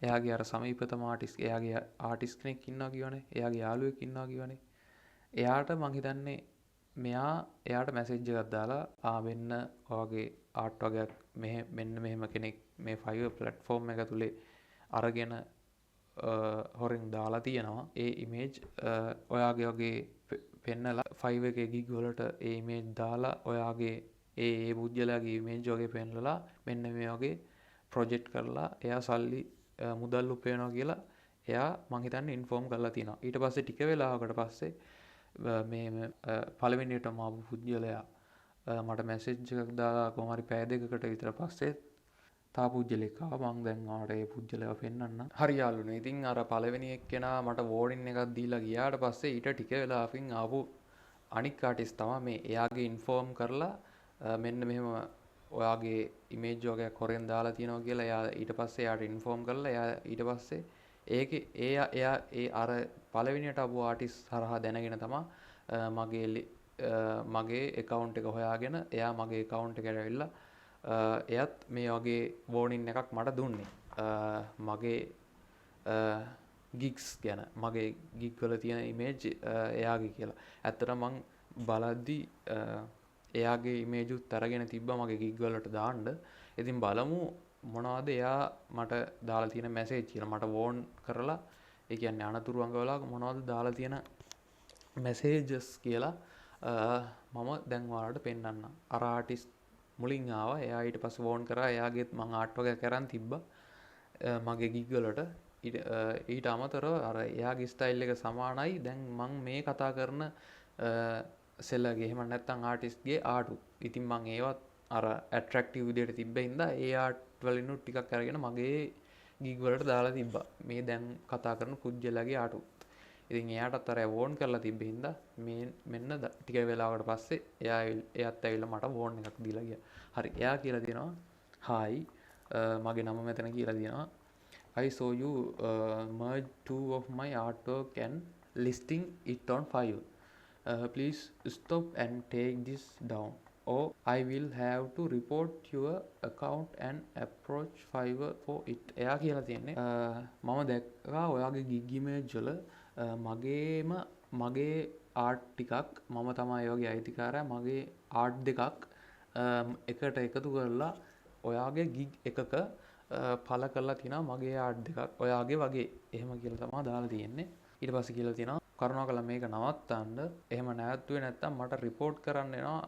එයාගේ අර සමීපතම ආටිස්ට්, එයාගේ ආටිස්ට් කෙනෙක් ඉන්නවා කියවනේ, එයාගේ යාළුවෙක් ඉන්නවා කියවනේ. එයාට මං හිතන්නේ මෙයා එයාට මැසේජ් එකක් දාලා මෙන්න ඔයාගේ ආට් වගේක් මෙන්න මෙහෙම කෙනෙක් මේ Fiverr platform එක ඇතුලේ අරගෙන හොරෙන් දාලා තියෙනවා. ඒ ඉමේජ් ඔයාගේ වගේ පෙන්නලා Fiverr එකේ ගිග් වලට ඒ ඉමේජ් දාලා ඔයාගේ ඒ පුද්ගලයාගේ ඉමේජ් වගේ පෙන්නලා මෙන්න මේ වගේ ප්‍රොජෙක්ට් කරලා එයා සල්ලි මුදල් උපයනවා කියලා එයා මං හිතන්නේ ඉන්ෆෝම් කරලා තියෙනවා. ඊට පස්සේ ටික වෙලාවකට පස්සේ මේ පළවෙනියටම ආපු පුද්ගලයා මට මැසේජ් එකක් දාලා කොහොම හරි පැය දෙකකට විතර පස්සේ තා පුද්ගලෙක් ආවා. මං දැන් ඔයාලට ඒ පුද්ගලයාව පෙන්නන්නම්. හරි යාළුවනේ. ඉතින් අර පළවෙනි එක්කෙනා මට වෝර්නින් එකක් දීලා ගියාට පස්සේ ඊට ටික වෙලාවකින් ආපු අනික් ආටිස්ට් තමයි මේ. එයාගේ ඉන්ෆෝම් කරලා මෙන්න මෙහෙම ඔයාගේ ඉමේජ් වගේක් හොරෙන් දාලා තියෙනවා කියලා එයා ඊට පස්සේ එයාට ඉන්ෆෝම් කරලා එයා ඊට පස්සේ ඒකේ එයා ඒ අර පළවෙනියට ආපු ආටිස්ට් හරහා දැනගෙන තමා මගේ ඇකවුන්ට් එක හොයාගෙන එයා මගේ ඇකවුන්ට් එකට ඇවිල්ලා එයත් මේ වගේ වෝර්නින් එකක් මට දුන්නේ. මගේ ගිග්ස් ගැන, මගේ ගිග් වල තියෙන ඉමේජ් එයාගේ කියලා. ඇත්තටම මං බලද්දි එයාගේ ඉමේජ් උත් අරගෙන තිබ්බා මගේ ගිග් වලට දාන්න. ඉතින් බලමු මොනවද එයා මට දාලා තියෙන මැසේජ් කියලා. මට වෝන් කරලා, ඒ කියන්නේ අනතුරු අඟවලා මොනවද දාලා තියෙන මැසේජස් කියලා මම දැන් ඔයාලට පෙන්නන්නම්. අර ආටිස්ට් මුලින් ආවා. එයා ඊට පස්සේ වෝන් කරා. එයාගේත් මං ආට් වගේක් අරන් තිබ්බා මගේ ගිග් වලට. ඊට අමතරව අර එයාගේ ස්ටයිල් එක සමානයි දැන් මං මේ කතා කරන සෙල්ලගේ, එහෙම නැත්නම් ආටිස්ට්ගේ ආට්. ඉතින් මං ඒවත් අර ඇට්‍රැක්ටිව් විදියට තිබ්බ හින්දා ඒ ආට් වලිනුත් ටිකක් අරගෙන මගේ ගිග් වලට දාලා තිබ්බා. මේ දැන් කතා කරන පුද්ගලයාගේ ආට්. ඉතින් එයාටත් අර වෝන් කරලා තිබ්බ හින්දා මේ මෙන්න ටික වෙලාවකට පස්සේ එයාත් ඇවිල්ලා මට වෝන් එකක් දීලා ගියා. හරි, එයා කියලා දෙනවා හායි, මගේ නම මෙතන කියලා දෙනවා. I saw you merge two of my artwork and listing it on Fiverr. Please stop and take this down, or I will have to report your account and approach Fiverr for it. එයා කියලා තියෙන්නේ, මම දැක්කා ඔයාගේ gig image වල, මගේ art ටිකක්, මම තමයි ඒ වගේ අයිතිකාරයා, මගේ ආර්ට් දෙකක්, එකට එකතු කරලා ඔයාගේ gig එකක, පළ කරලා තිනවා මගේ ආර්ට් දෙකක් ඔයාගේ වගේ. එහෙම කියලා තමයි දාලා තියෙන්නේ. ඊට පස්සේ කියලා තියෙනවා කරුණාකරලා මේක නවත්තන්න. එහෙම නැවැත්තුවේ නැත්තම් මට රිපෝට් කරන්න එනවා,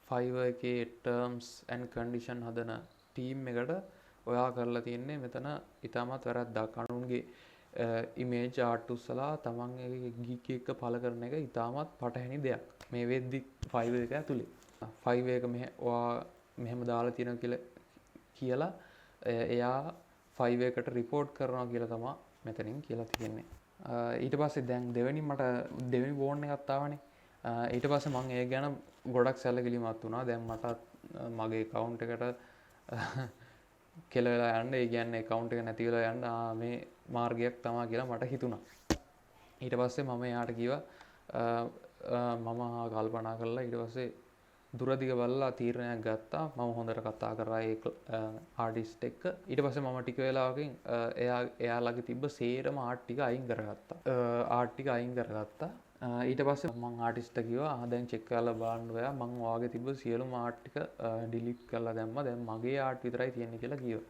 Fiverr එකේ terms and condition හදන ටීම් එකට. ඔයා කරලා තියෙන්නේ මෙතන ඉතාමත් වැරද්දක්. අනුන්ගේ ඉමේජ් ආර්ට් උස්සලා තමන්ගේ ගිග් එක පළ කරන එක ඉතාමත් පටහැනි දෙයක්. මේ වෙද්දි Fiverr එක ඇතුලේ. Fiverr එක ඔයා මෙහෙම දාලා තියෙනවා කියලා එයා Fiverr එකට රිපෝට් කරනවා කියලා තමා මෙතනින් කියලා තියෙන්නේ. ඊට පස්සේ දැන් මට දෙවෙනි වෝන් එකක් ආවනේ. ඊට පස්සේ මං ඒ ගැන ගොඩක් සැලකිලිමත් වුණා. දැන් මටත් මගේ ඇකවුන්ට් එකට කෙල වෙලා යන්න, ඒ කියන්නේ ඇකවුන්ට් එක නැති වෙලා යන්න, මේ මාර්ගයක් තමා කියලා මට හිතුණා. ඊට පස්සේ මම එයාට කිව්වා, මම කල්පනා කරලා ඊට පස්සේ දුර දිග බලලා තීරණයක් ගත්තා. මම හොඳට කතා කරා ඒ ආටිස්ට් එක්ක. ඊට පස්සේ මම ටික වෙලාවකින් එයාලගේ තිබ්බ සේරම ආට් ටික අයින් කරගත්තා. ආට් ටික අයින් කරගත්තා. ඊට පස්සේ මං ආටිස්ට්ට කිව්වා, දැන් චෙක් කරලා බලන්න ඔයා, මං ඔයාගේ තිබ්බ සියලුම ආට් ටික ඩිලීට් කරලා දැම්මා. දැන් මගේ ආට් විතරයි තියෙන්නේ කියලා කිව්වා.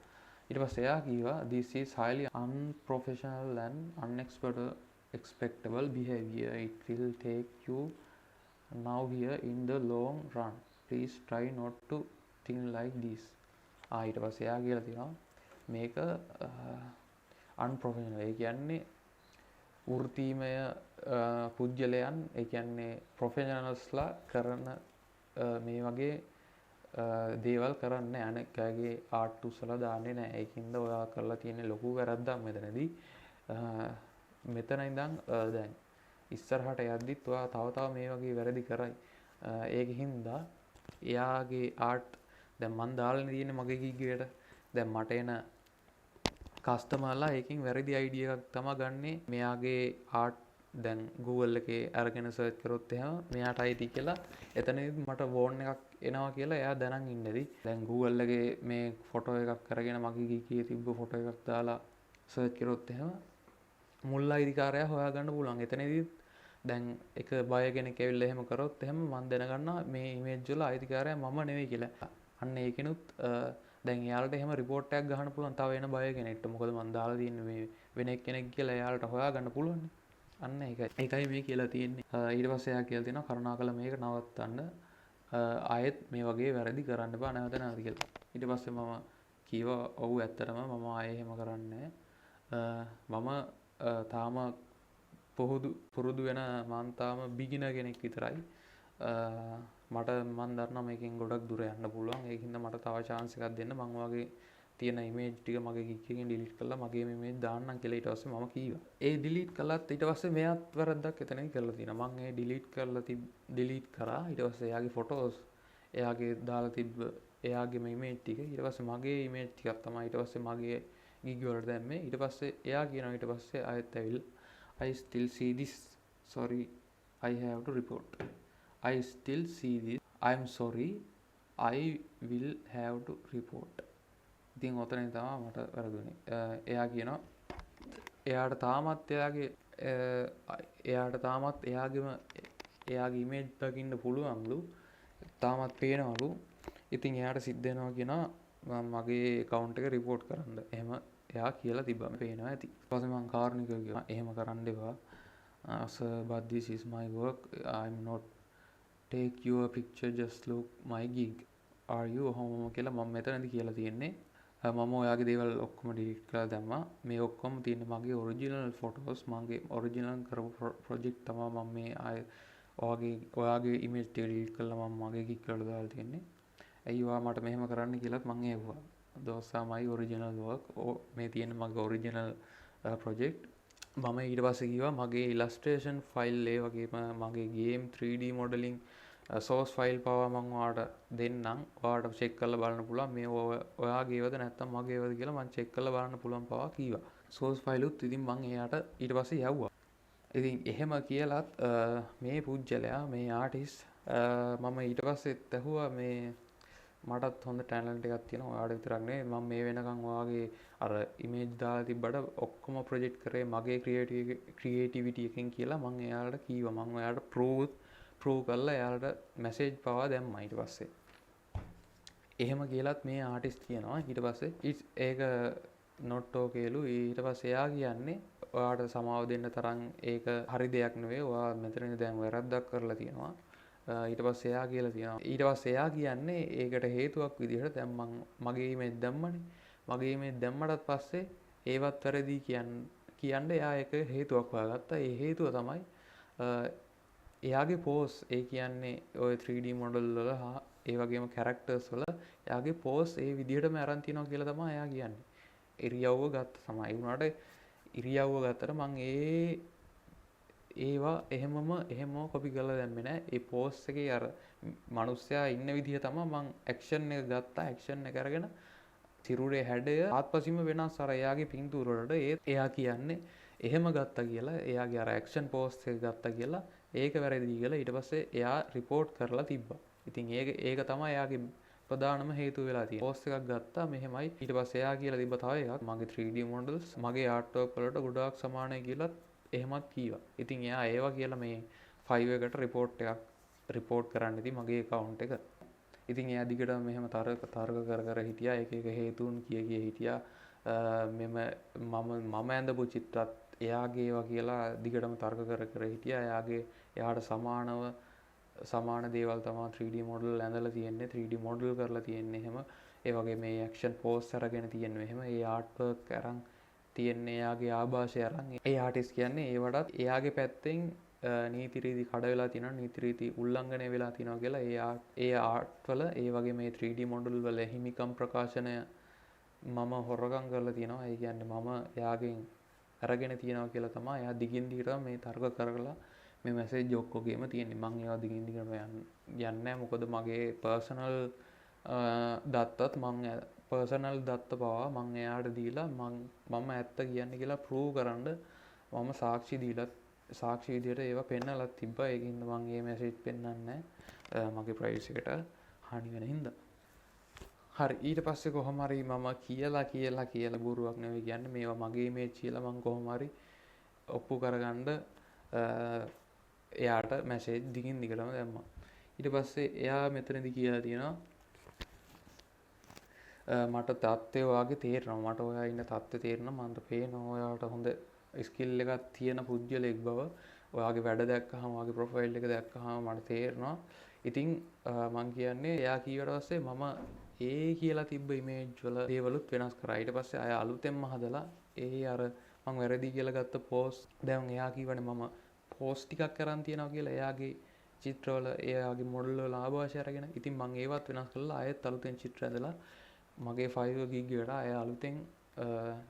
ඊට පස්සේ එයා කිව්වා, this is highly unprofessional and unexpectable behavior. It will take you now here in the long run. Please try not to think like this. ඊට පස්සේ එයා කියලා තියෙනවා මේක unprofessional. ඒ කියන්නේ වෘත්තීමය පුද්ගලයන්, ඒ කියන්නේ ප්‍රොෆෙෂනල්ස්ලා කරන මේ වගේ දේවල් කරන්නේ අනෙක් අයගේ ආට් උස්සලා දාන්නේ නෑ. ඒකින්ද ඔයා කරලා තියෙන ලොකු වැරද්දක් මෙතනදී. මෙතන ඉඳන් දැන් ඉස්සරහට යද්දිත් ඔයා තව තව මේ වගේ වැරදි කරයි. ඒක හින්දා එයාගේ ආට් දැන් මං දාලානේ තියෙන්නේ මගේ ගිග් එකට. දැන් මට එන කස්ටමර්ලා ඒකෙන් වැරදි අයිඩියා එකක් තමා ගන්නෙ. මෙයාගේ ආට් දැන් Google එකේ අරගෙන සර්ච් කරොත් එහෙම මෙයාට අයිති කියලා එතනදිත් මට වෝන් එකක් එනවා කියලා එයා දැනන් ඉන්නේදී. දැන් Google එකේ මේ ෆොටෝ එකක් අරගෙන මගේ ගිග් එකේ තිබ්බ ෆොටෝ එකක් දාලා සර්ච් කරොත් එහෙම මුල් අයිතිකාරයා හොයාගන්න පුළුවන්. එතනදී දැන් එක බය කෙනෙක් ඇවිල්ලා එහෙම කරොත් එහෙම මං දැනගන්නවා මේ ඉමේජ් වල අයිතිකාරයා මම නෙවෙයි කියලා. අන්න ඒකෙනුත් දැන් එයාලට එහෙම රිපෝට් එකක් ගහන්න පුළුවන් තව එන බය කෙනෙක්ට. මොකද මං දාලා තියෙන්නේ මේ වෙන එක්කෙනෙක් කියලා එයාලට හොයාගන්න පුළුවන්. අන්න ඒකයි. ඒකයි මේ කියලා තියෙන්නේ. ඊට පස්සේ එයා කියලා තියෙනවා කරුණාකරලා මේක නවත්තන්න. ආයෙත් මේ වගේ වැරදි කරන්න එපා නැවත නැවත කියලා. ඊට පස්සේ මම කිව්වා ඔව් ඇත්තටම මම ආයෙ එහෙම කරන්නේ මම තාම පුරුදු වෙන මං තාම බිගිනර් කෙනෙක් විතරයි. මට මං දන්නවා මේකෙන් ගොඩක් දුර යන්න පුළුවන්. ඒක හින්දා මට තව චාන්ස් එකක් දෙන්න. මං ඔයාගේ තියෙන ඉමේජ් ටික මගේ ගිග් එකෙන් ඩිලීට් කරලා මගේම ඉමේජ් දාන්නම් කියලා ඊට පස්සේ මම කීවා. ඒ ඩිලීට් කළත් ඊට පස්සේ මෙයාත් වැරද්දක් එතනින් කරලා තියෙනවා. මං ඒ ඩිලීට් කරලා ඩිලීට් කරා. ඊට පස්සේ එයාගේ ෆොටෝස් එයාගේ දාලා තිබ්බ එයාගේම ඉමේජ් ටික ඊට පස්සේ මගේ ඉමේජ් ටිකක් තමයි ඊට පස්සේ මගේ ගිග් වලට දැම්මේ. ඊට පස්සේ එයා කියනවා ඊට පස්සේ ආයෙත් ඇවිල්ලා I still see this, sorry I have to report. I still see this, I'm sorry I will have to report. ඉතින් ඔතනින් තමයි මට වැරදුනේ. එයා කියනවා එයාට තාමත් එයාගේ එයාට තාමත් එයාගේම එයාගේ ඉමේජ් දකින්න පුළුවන්ලු. තාමත් පේනවලු. ඉතින් එයාට සිද්ධ වෙනවා කියනවා මගේ ඇකවුන්ට් එක රිපෝට් කරන්න. එහෙම එයා කියලා තිබ්බා. පේනවා ඇති. ඊට පස්සේ මං කාරුණිකව කිව්වා එහෙම කරන්න එපා. Sir, but this is my work. I'm not take your picture, just look my gig. Are you ඔහොම කියලා මම මෙතනදි කියලා තියෙන්නේ. මම ඔයාගේ දේවල් ඔක්කොම ඩිලීට් කරලා දැම්මා. මේ ඔක්කොම තියෙන්නේ මගේ ඔරිජිනල් ෆොටෝස්, මගේ ඔරිජිනල් කරපු ප්‍රොජෙක්ට් තමයි මම මේ ආය ඔයාගේ ඉමේජ් ටික ඩිලීට් කරලා මම මගේ ගිග් වලට දාලා තියෙන්නේ. ඇයි ඔයා මට මෙහෙම කරන්න කියලාත් මං ඇහුවා. Those are my original work. මේ තියෙන මගේ ඔරිජිනල් ප්‍රොජෙක්ට්. මම ඊට පස්සේ කිව්වා මගේ ඉලස්ට්‍රේෂන් ෆයිල් ඒ වගේම මගේ game 3D modelling sauce file පවා මං ඔයාට දෙන්නම්. ඔයාට චෙක් කරලා බලන්න පුළුවන් මේ ඔයාගේවද නැත්නම් මගේවද කියලා මං චෙක් කරලා බලන්න පුළුවන් පවා කිව්වා. සෝස් ෆයිලුත් ඉතින් මං එයාට ඊට පස්සේ යව්වා. ඉතින් එහෙම කියලත් මේ පුජ්‍යලයා මේ ආටිස්ට් මම ඊට පස්සෙත් ඇහුවා මේ මටත් හොඳ ටැලන්ට් එකක් තියෙනවා ඔයාට විතරක් නෙවෙයි මම මේ වෙනකන් ඔයාගේ අර ඉමේජ් දාලා තිබ්බට ඔක්කොම ප්‍රොජෙක්ට් කරේ මගේ ක්‍රියේටිවිටි එකෙන් කියලා මං එයාලට කීවා. මං ඔයාලට ප්‍රූව් කරලා එයාලට මැසේජ් පවා දැම්මා ඊට පස්සේ. එහෙම කියලත් මේ ආටිස්ට් කියනවා ඊට පස්සේ ඒක not okayලු. ඊට පස්සේ එයා කියන්නේ ඔයාට සමාව දෙන්න තරම් ඒක හරි දෙයක් නෙවෙයි. ඔයා මෙතනදී දැන් වැරද්දක් කරලා තියෙනවා. ඊට පස්සේ එයා කියලා තියෙනවා. ඊට පස්සේ එයා කියන්නේ ඒකට හේතුවක් විදිහට දැන් මං මගේ ඉමේජ් දැම්මනේ. මගේ ඉමේජ් දැම්මටත් පස්සේ ඒවත් වැරදි කියන්න එයා ඒක හේතුවක් හොයාගත්තා. ඒ හේතුව තමයි එයාගේ පෝස්, ඒ කියන්නේ ඔය 3D model වල හා ඒ වගේම කැරක්ටර්ස් වල එයාගේ පෝස් ඒ විදිහටම අරන් තියනවා කියලා තමයි එයා කියන්නේ. ඉරියව්ව ගත්ත තමයි. ඒ වුණාට ඉරියව්ව ගත්තට මං ඒවා එහෙමම කොපි කරලා දැම්මේ නෑ. ඒ පෝස් එකේ අර මනුස්සයා ඉන්න විදිහ තමයි මං ඇක්ෂන් එක ගත්තා. ඇක්ෂන් එක අරගෙන සිරුරේ හැඩය ආත්පසින්ම වෙනස් අර එයාගේ පින්තූර වලට. ඒත් එයා කියන්නේ එහෙම ගත්තා කියලා, එයාගේ අර ඇක්ෂන් පෝස් එක ගත්තා කියලා ඒක වැරදි කියලා ඊට පස්සේ එයා රිපෝට් කරලා තිබ්බා. ඉතින් ඒක තමයි එයාගේ ප්‍රධානම හේතුව වෙලා තියෙන්නේ. පෝස් එකක් ගත්තා මෙහෙමයි. ඊට පස්සේ එයා කියලා තිබ්බ තව එකක් මගේ 3D models මගේ ආර්ට් වර්ක් වලට ගොඩාක් සමානයි කියලාත් එහෙමත් කීවා. ඉතින් එයා ඒවා කියලා මේ 5 එකට රිපෝට් එකක් රිපෝට් කරන්න ඉතින් මගේ ඇකවුන්ට් එක. ඉතින් එයා දිගටම මෙහෙම තර්ක කර කර හිටියා. එක එක හේතුන් කිය කිය හිටියා. මෙම මම ඇඳපු චිත්‍රත් එයාගේ ඒවා කියලා දිගටම තර්ක කර කර හිටියා. එයාට සමාන දේවල් තමයි 3D model ඇඳලා තියෙන්නේ, 3D model කරලා තියෙන්නේ එහෙම. ඒ වගේ මේ ඇක්ෂන් පෝස් අරගෙන තියෙන්නේ එහෙම. ඒ ආර්ට් වර්ක් අරන් තියෙන්නේ එයාගේ ආభాෂය අරන්. ඒ ආටිස්ට් කියන්නේ ඒවටත් එයාගේ පැත්තෙන් නීති රීති කඩ වෙලා තියෙනවා, නීති රීති උල්ලංඝනය වෙලා තියෙනවා කියලා ඒ ආර්ට් වල ඒ වගේ මේ 3D model වල හිමිකම් ප්‍රකාශනය මම හොරකම් කරලා තියෙනවා. ඒ කියන්නේ මම එයාගෙන් අරගෙන තියෙනවා කියලා තමයි එයා දිගින් දිගටම මේ තර්ක කරලා මේ මැසේජ් ඔක්කොගේම තියෙන්නේ. මං ඒවා දිගින් දිගටම යන්නේ නැහැ. මොකද මගේ පර්සනල් දත්තත් මං පර්සනල් දත්ත පවා මං එයාට දීලා මම ඇත්ත කියන්නේ කියලා ප්‍රූව් කරන්න මම සාක්ෂි දීලා සාක්ෂි විදියට ඒවා පෙන්නලා තිබ්බා. ඒකින්ද මං මේ මැසේජ් පෙන්නන්නේ නැහැ. මගේ ප්‍රයිවසි එකට හානි වෙන හින්දා. හරි, ඊට පස්සේ කොහොම හරි මම කියලා කියලා කියලා බොරුවක් නෙවෙයි කියන්නේ, මේවා මගේ ඉමේජ් කියලා මං කොහොම හරි ඔප්පු කරගන්න එයාට මැසේජ් දිගින් දිගටම දැම්මා. ඊට පස්සේ එයා මෙතනදි කියලා තියෙනවා මට තත්ත්වය ඔයාගේ තේරෙනවා, මට ඔයා ඉන්න තත්ත්වය තේරෙනවා, මන්ට පේනවා ඔයාට හොඳ ස්කිල් එකක් තියෙන පුද්ගලෙක් බව, ඔයාගේ වැඩ දැක්කහම, ඔයාගේ ප්‍රොෆයිල් එක දැක්කහම මට තේරෙනවා. ඉතින් මං කියන්නේ එයා කීවට පස්සේ මම ඒ කියලා තිබ්බ ඉමේජ් වල දේවලුත් වෙනස් කරා. ඊට පස්සේ අය අලුතෙන්ම හදලා ඒ අර මං වැරදි කියලා ගත්ත පෝස්ට්, දැන් එයා කිව්වනේ මම පෝස්ට් ටිකක් අරන් තියනවා කියලා, එයාගේ චිත්‍රවල එයාගේ මොඩල් වල ආభాෂය අරගෙන. ඉතින් මං ඒවත් වෙනස් කරලා ආයෙත් අලුතෙන් චිත්‍ර ඇඳලා මගේ Fiverr gig එකට ආයෙ අලුතෙන්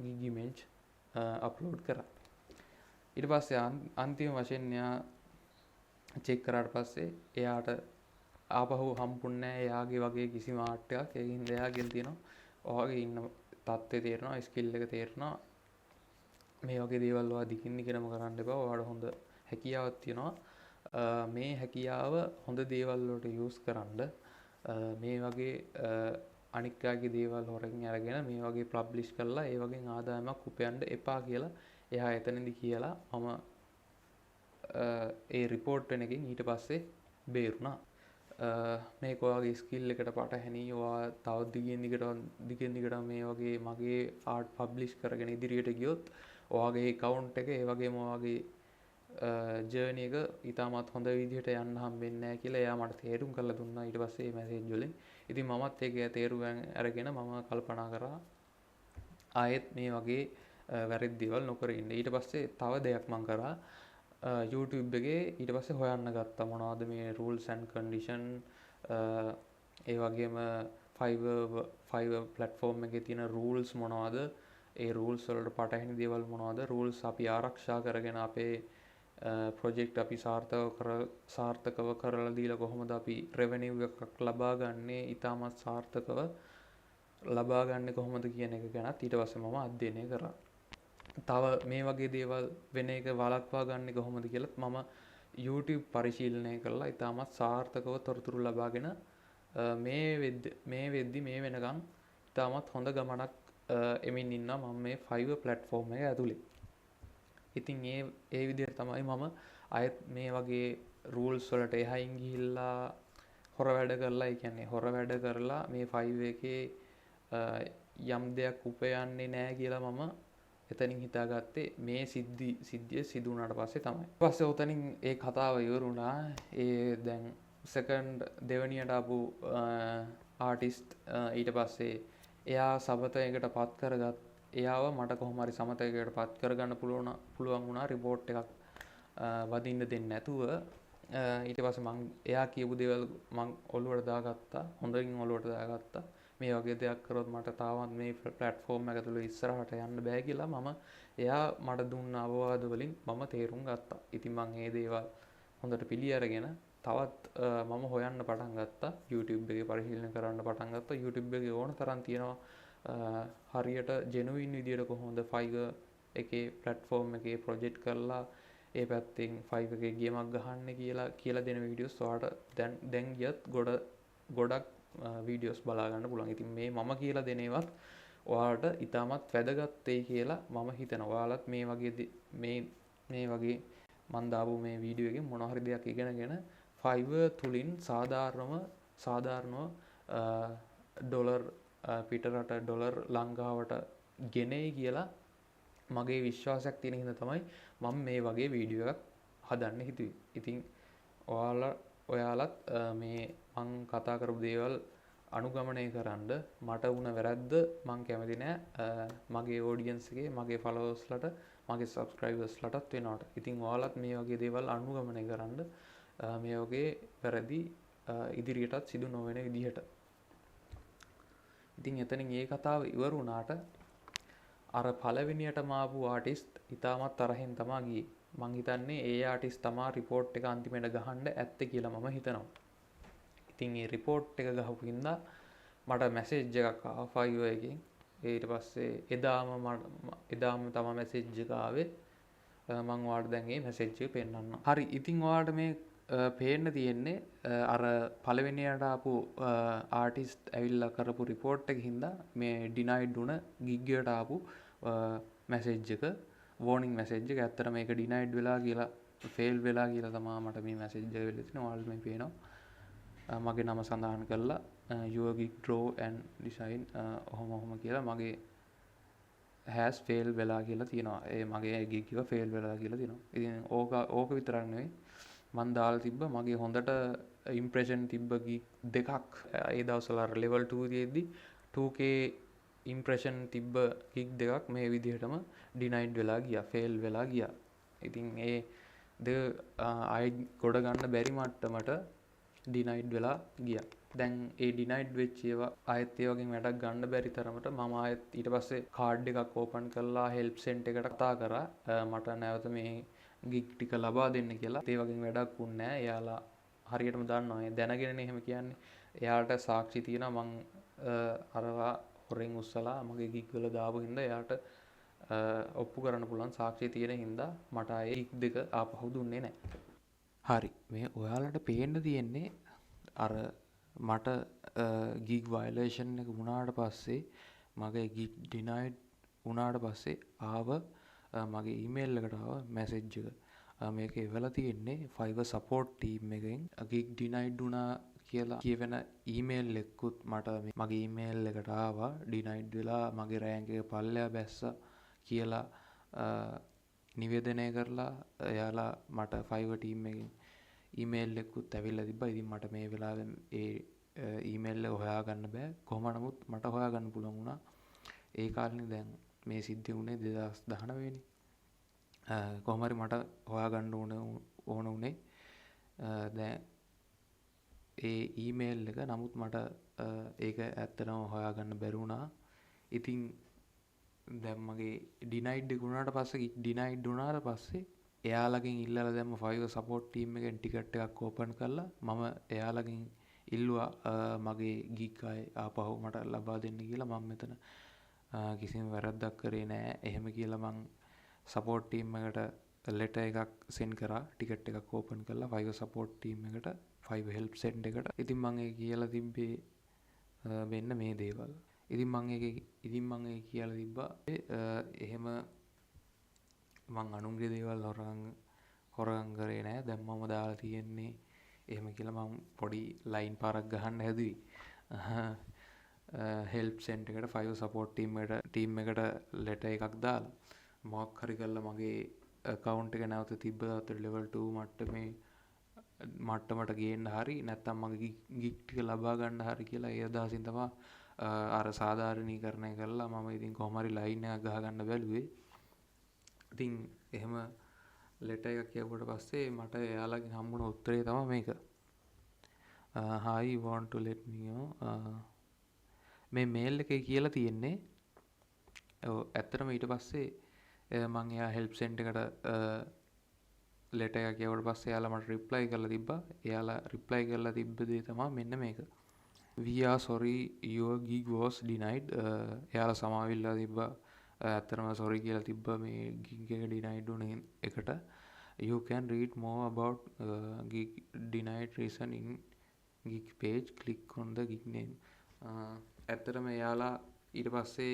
ගිග් ඉමේජ් අප්ලෝඩ් කරා. ඊට පස්සේ අන්තිම වශයෙන් එයා චෙක් කරාට පස්සේ එයාට ආපහු හම්බුන්නේ නැහැ එයාගේ වගේ කිසිම ආර්ට් එකක්. ඒ හින්දා එයා කියලා තියෙනවා ඔයාගේ ඉන්න තත්ත්වය තේරෙනවා, ස්කිල් එක තේරෙනවා, මේ වගේ දේවල් ඔයා දිගින් දිගටම කරන්න එපා, ඔයාට හොඳ හැකියාවක් තියෙනවා, මේ හැකියාව හොඳ දේවල් වලට යූස් කරන්න, මේ වගේ අනික් අයගේ දේවල් හොරෙන් අරගෙන මේ වගේ පබ්ලිෂ් කරලා ඒ වගේ ආදායමක් උපයන්න එපා කියලා එයා එතනදි කියලා මම ඒ රිපෝට් වෙන එකෙන් ඊට පස්සේ බේරුණා. මේක ඔයාගේ ස්කිල් එකට පටහැනි, ඔයා තව දිගින් දිගටම මේ වගේ මගේ ආර්ට් පබ්ලිෂ් කරගෙන ඉදිරියට ගියොත් ඔයාගේ ඇකවුන්ට් එක ඒ වගේම ඔයාගේ ජර්නි එක ඉතාමත් හොඳ විදිහට යන්න හම්බෙන්නේ නැහැ කියලා එයා මට තේරුම් කරලා දුන්නා ඊට පස්සේ මේ මැසේජ් වලින්. ඉතින් මමත් ඒක තේරුම් අරගෙන මම කල්පනා කරා ආයෙත් මේ වගේ වැරදි දේවල් නොකර ඉන්න. ඊට පස්සේ තව දෙයක් මං කරා, YouTube එකේ ඊට පස්සේ හොයන්න ගත්තා මොනවද මේ rules and condition, ඒ වගේම Fiverr platform එකේ තියෙන rules මොනවද, ඒ rules වලට පටහැනි දේවල් මොනවද, rules අපි ආරක්ෂා කරගෙන අපේ ප්‍රොජෙක්ට් අපි සාර්ථකව කරලා දීලා කොහොමද අපි රෙවෙනිව් එකක් ලබා ගන්නේ, ඉතාමත් සාර්ථකව ලබා ගන්නේ කොහොමද කියන එක ගැනත් ඊට පස්සේ මම අධ්‍යයනය කරා. තව මේ වගේ දේවල් වෙන එක වළක්වා ගන්නේ කොහොමද කියලත් මම YouTube පරිශීලනය කරලා ඉතාමත් සාර්ථකව තොරතුරු ලබාගෙන මේ වෙද්දි මේ වෙනකන් ඉතාමත් හොඳ ගමනක් එමින් ඉන්නවා මම මේ Fiverr platform එක ඇතුලේ. ඉතින් ඒ විදිහට තමයි මම ආයෙත් මේ වගේ රූල්ස් වලට එහයින් ගිහිල්ලා හොර වැඩ කරලා, ඒ කියන්නේ හොර වැඩ කරලා මේ Fiverr එකේ යම් දෙයක් උපයන්නේ නෑ කියලා මම එතනින් හිතාගත්තේ මේ සිද්ධිය සිදු වුණාට පස්සේ තමයි. පස්සේ ඔතනින් ඒ කතාව ඉවර වුණා. ඒ දැන් සෙකන්ඩ් දෙවනියට ආපු ආටිස්ට් ඊට පස්සේ එයා සමතයකට පත් කරගත්, එයාව මට කොහොම හරි සමතයකට පත් කරගන්න පුළුවන් වුණා රිපෝට් එකක් වදින්න දෙන්නේ නැතුව. ඊට පස්සේ මං එයා කියපු දේවල් මං ඔළුවට දාගත්තා, හොඳින් ඔළුවට දාගත්තා. මේ වගේ දෙයක් කරොත් මට තාමත් මේ ප්ලැට්ෆෝම් එක තුළ ඉස්සරහට යන්න බෑ කියලා මම එයා මට දුන්න අවවාද වලින් මම තේරුම් ගත්තා. ඉතින් මං මේ දේවල් හොඳට පිළි අරගෙන තවත් මම හොයන්න පටන් ගත්තා. YouTube එකේ පරිශීලනය කරන්න පටන් ගත්තා. YouTube එකේ ඕන තරම් තියෙනවා හරියට ජෙනුයින් විදියට කොහොමද Fiverr එකේ ප්ලැට්ෆෝම් එකේ ප්‍රොජෙක්ට් කරලා ඒ පැත්තෙන් Fiverr එකේ ගේමක් ගහන්නේ කියලා දෙන වීඩියෝස් ඔයාලට දැන් ගියත් ගොඩක් වීඩියෝස් බලා ගන්න පුළුවන්. ඉතින් මේ මම කියලා දෙන ඒවත් ඔයාලට ඉතාමත් වැදගත් වෙයි කියලා මම හිතනවා. ඔයාලත් මේ වගේ මේ වගේ මං දාපු මේ වීඩියෝ එකෙන් මොන හරි දෙයක් ඉගෙනගෙන Fiverr තුලින් සාධාරණව ඩොලර් පිටරට ඩොලර් ලංකාවට ගෙනෙයි කියලා මගේ විශ්වාසයක් තියෙන හින්දා තමයි මම මේ වගේ වීඩියෝ එකක් හදන්න හිතුවේ. ඉතින් ඔයාලත් මේ මං කතා කරපු දේවල් අනුගමනය කරන්න මට වුණ වැරද්ද මං කැමති නෑ මගේ ඔඩියන්ස් එකේ මගේ ෆලෝවර්ස් ලට මගේ සබ්ස්ක්‍රයිබර්ස් ලටත් වෙනවට. ඉතින් ඔයාලත් මේ වගේ දේවල් අනුගමනය කරන්න මේ වගේ වැරදි ඉදිරියටත් සිදු නොවන විදිහට. ඉතින් එතනින් ඒ කතාව ඉවර වුණාට අර පළවෙනියටම ආපු ආටිස්ට් ඉතාමත් තරහෙන් තමා ගියේ. මං හිතන්නේ ඒ ආටිස්ට් තමා රිපෝට් එක අන්තිමට ගහන්න ඇත්තේ කියලා මම හිතනවා. ඉතින් ඒ රිපෝට් එක ගහපු හින්දා මට මැසේජ් එකක් ආවා Fiverr එකෙන්. ඊට පස්සේ එදාම තමා මැසේජ් එක ආවේ. මං ඔයාලට දැන් මේ මැසේජ් එක පෙන්නන්නම්. හරි, ඉතින් ඔයාලට මේ පේන්න තියෙන්නේ අර පළවෙනියට ආපු ආටිස්ට් ඇවිල්ලා කරපු රිපෝට් එක හින්දා මේ ඩිනයිඩ් වුණ ගිග් එකට ආපු මැසේජ් එක, වෝනින් මැසේජ් එක. ඇත්තට මේක ඩිනයිඩ් වෙලා කියලා, ෆේල් වෙලා කියලා තමා මට මේ මැසේජ් එක වෙලා තියෙන්නේ. ඔයාලට මේ පේනවා මගේ නම සඳහන් කරලා your gig draw and design ඔහොම ඔහොම කියලා මගේ has fail වෙලා කියලා තියෙනවා. ඒ මගේ ගිග් එක ෆේල් වෙලා කියලා තියෙනවා. ඉතින් ඕක ඕක විතරක් නෙවෙයි, මං දාලා තිබ්බ මගේ හොඳට ඉම්ප්‍රෙෂන් තිබ්බ ගිග් දෙකක් ඒ දවස්වල අර ලෙවල් 2 තියෙද්දි 2K impression තිබ්බ ගිග් දෙකක් මේ විදිහටම ඩිනයිඩ් වෙලා ගියා, ෆේල් වෙලා ගියා. ඉතින් ඒ දෙක ආයෙ ගොඩ ගන්න බැරි මට්ටමට ඩිනයිඩ් වෙලා ගියා. දැන් ඒ ඩිනයිඩ් වෙච්ච ඒවා ආයෙත් ඒ වගේ වැඩක් ගන්න බැරි තරමට මම ආයෙත් ඊට පස්සේ කාඩ් එකක් ඕපන් කරලා හෙල්ප් සෙන්ටර් එකට කතා කරා මට නැවත මේ ගිග් ටික ලබා දෙන්න කියලා. ඒ වගේ වැඩක් වුණේ නෑ. එයාලා හරියටම දන්නවා. ඒ දැනගෙනනේ එහෙම කියන්නේ. එයාට සාක්ෂි තියෙනවා මං අරවා හොරෙන් උස්සලා මගේ ගිග් වල දාපු හින්දා එයාට ඔප්පු කරන්න පුළුවන් සාක්ෂි තියෙන හින්දා මට ආයේ ගිග් දෙක ආපහු දුන්නේ නෑ. හරි, මේ ඔයාලට පේන්න තියෙන්නේ අර මට ගිග් වයලේෂන් එක වුණාට පස්සේ, මගේ ගිග් ඩිනයිඩ් වුණාට පස්සේ ආව මගේ ඊමේල් එකට ආව මැසේජ් එක. මේක එවලා තියෙන්නේ Fiverr support team එකෙන්. ගිග් ඩිනයිඩ් වුණා කියලා කියවෙන ඊමේල් එකකුත් මට මගේ ඊමේල් එකට ආවා. ඩිනයිඩ් වෙලා මගේ රෑන්ක් එක පල්ලෙහා බැස්සා කියලා නිවේදනය කරලා එයාලා මට Fiverr team එකෙන් ඊමේල් එකකුත් ඇවිල්ලා තිබ්බා. ඉතින් මට මේ වෙලාවේ ඒ ඊමේල් එක හොයාගන්න බෑ. කොහොම නමුත් මට හොයාගන්න පුළුවන් වුණා. ඒ කාලේ දැන් මේ සිද්ධිය වුණේ 2019 නේ. කොහොම හරි මට හොයාගන්න ඕන ඕන වුණේ දැන් ඒ ඊමේල් එක. නමුත් මට ඒක ඇත්තටම හොයාගන්න බැරි වුණා. ඉතින් දැන් මගේ ඩිනයිඩ් එක වුණාට පස්සේ, ඩිනයිඩ් වුණාට පස්සේ එයාලගෙන් ඉල්ලලා දැම්ම Fiverr support team එකෙන් ටිකට් එකක් ඕපන් කරලා මම එයාලගෙන් ඉල්ලුවා මගේ ගිග් ආයේ ආපහු මට ලබා දෙන්න කියලා. මම මෙතන කිසිම වැරද්දක් කරේ නෑ එහෙම කියලා මං සපෝට් ටීම් එකට ලෙටර් එකක් සෙන්ඩ් කරා, ටිකට් එකක් ඕපන් කරලා Fiverr support team එකට, Fiverr help center එකට. ඉතින් මං ඒ කියලා තිබ්බේ මෙන්න මේ දේවල්. ඉතින් මං ඒක කියලා තිබ්බා එහෙම මං අනුන්ගේ දේවල් හොරගම් හොරගම් කරේ නෑ. දැන් මම දාලා තියෙන්නේ එහෙම කියලා මං පොඩි ලයින් පාරක් ගහන්න හැදුවේ. හෙල්ප් සෙන්ටර් එකට, Fiverr support team එකට ලෙටර් එකක් දාලා මොකක් හරි කරලා මගේ ඇකවුන්ට් එක නැවත තිබ්බ තත්ත්වයට ලෙවල් 2 මට්ටමේ මට්ටමට ගේන්න හරි නැත්නම් මගේ ගිග් ටික ලබා ගන්න හරි කියලා ඒ අදහසින් තමයි අර සාධාරණීකරණය කරලා මම ඉතින් කොහොම හරි ලයින් එකක් ගහගන්න බැලුවේ. ඉතින් එහෙම ලෙටර් එකක් කියවුවට පස්සේ මට එයාලගෙන් හම්බුණ උත්තරේ තමයි මේක. "Hi, want to let me know." මේ මේල් එකේ කියලා තියෙන්නේ, ඔව්, ඇත්තටම ඊට පස්සේ මං එයා හෙල්ප් සෙන්ටර් එකට ලෙටර් එකක් යවුවට පස්සේ එයාලා මට රිප්ලයි කරලා තිබ්බා. එයාලා රිප්ලයි කරලා තිබ්බ දේ තමයි මෙන්න මේක. "We are sorry your gig was denied." එයාලා සමාව ඉල්ලලා තිබ්බා. ඇත්තටම සොරි කියලා තිබ්බා මේ ගිග් එක ඩිනයිඩ් වුණ එකට. "You can read more about gig denied reason in gig page. Click on the gig name." ඇත්තටම එයාලා ඊට පස්සේ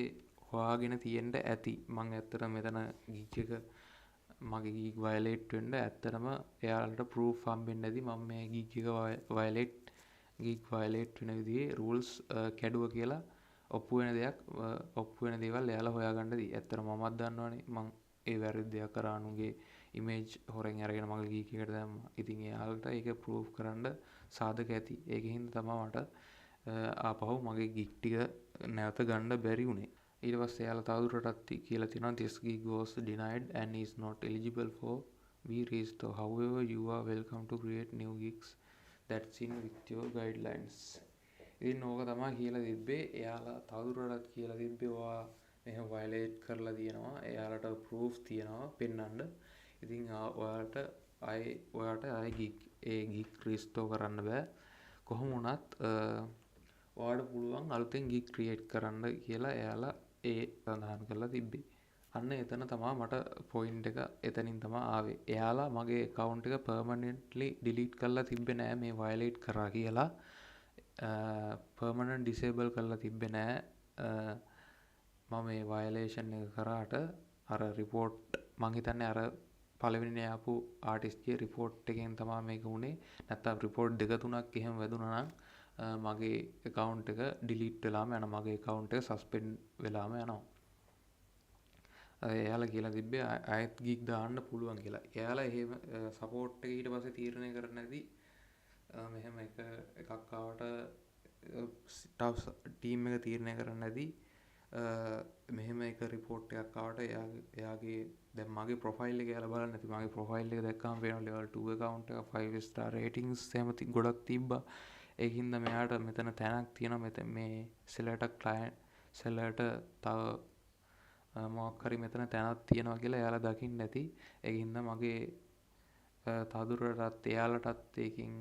හොයාගෙන තියෙන්න ඇති. මං ඇත්තටම මෙතන ගිග් එක මගේ ගිග් වයලේට් වෙන්න ඇත්තටම එයාලට ප්‍රූෆ් හම්බෙන්න ඇති මම මේ ගිග් එක වයලේට් ගිග් වයලේට් වෙන විදිහේ රූල්ස් කැඩුව කියලා ඔප්පු වෙන දෙයක්, ඔප්පු වෙන දේවල් එයාලා හොයාගන්න ඇති. ඇත්තටම මමත් දන්නවනේ මං ඒ වැරදි දෙයක් කරා, අනුන්ගේ ඉමේජ් හොරෙන් අරගෙන මගේ ගිග් එකට දැම්මා. ඉතින් එයාලට ඒක ප්‍රූෆ් කරන්න සාධක ඇති. ඒක හින්දා තමයි මට ආපහු මගේ ගිග් ටික නැවත ගන්න බැරි වුණේ. ඊට පස්සේ එයාලා තවදුරටත් කියලා තියෙනවා, "This gig was denied and is not eligible for be restored. However, you are welcome to create new gigs that's in with your guidelines." ඉතින් ඕක තමයි කියලා තිබ්බේ. එයාලා තවදුරටත් කියලා තිබ්බේ ඔයා මෙහෙම වයලේට් කරලා තියෙනවා. එයාලට ප්‍රූෆ් තියෙනවා පෙන්වන්න. ඉතින් ඔයාට ආයේ ගිග් ඒ ගිග් රිස්ටෝර් කරන්න බෑ. කොහොම වුණත් ඔයාට පුළුවන් අලුතෙන් ගිග් ක්‍රියේට් කරන්න කියලා එයාලා ඒ සඳහන් කරලා තිබ්බේ. අන්න එතන තමා මට පොයින්ට් එක එතනින් තමා ආවේ. එයාලා මගේ ඇකවුන්ට් එක පර්මනන්ට්ලි ඩිලීට් කරලා තිබ්බේ නෑ මේ වයලේට් කරා කියලා. පර්මනන්ට් ඩිසේබල් කරලා තිබ්බේ නෑ. මම මේ වයලේෂන් එක කරාට අර රිපෝට් මං හිතන්නේ අර පළවෙනි ආපු ආටිස්ට්ගේ රිපෝට් එකෙන් තමා මේක වුණේ. නැත්තම් රිපෝට් දෙක තුනක් එහෙම වැදුනා නම් මගේ ඇකවුන්ට් එක ඩිලීට් වෙලාම යනවා. මගේ ඇකවුන්ට් එක සස්පෙන්ඩ් වෙලාම යනවා. එයාලා කියලා තිබ්බේ ආයෙත් ගිග් දාන්න පුළුවන් කියලා. එයාලා එහෙම සපෝට් එක ඊට පස්සේ තීරණය කරන්නේ නැති මෙහෙම එක එකක් ආවට ටීම් එක තීරණය කරන්නේ නැති මෙහෙම එක රිපෝට් එකක් ආවට එයාගේ දැන් මගේ ප්‍රොෆයිල් එක එයාලා බලන්නේ නැති. මගේ ප්‍රොෆයිල් එක දැක්කම පේනවා ලෙවල් 2 ඇකවුන්ට් එක 5 ස්ටාර් රේටින්ග්ස් එහෙම ගොඩක් තිබ්බා. ඒක හින්දා මෙයාට මෙතන තැනක් තියෙනවා. මෙතන මේ සෙලර්ට ක්ලයන්ට් සෙලර්ට තව මොකක් හරි මෙතන තැනක් තියෙනවා කියලා එයාලා දකින්න ඇති. ඒක හින්දා මගේ තවදුරටත් එයාලටත් ඒකෙන්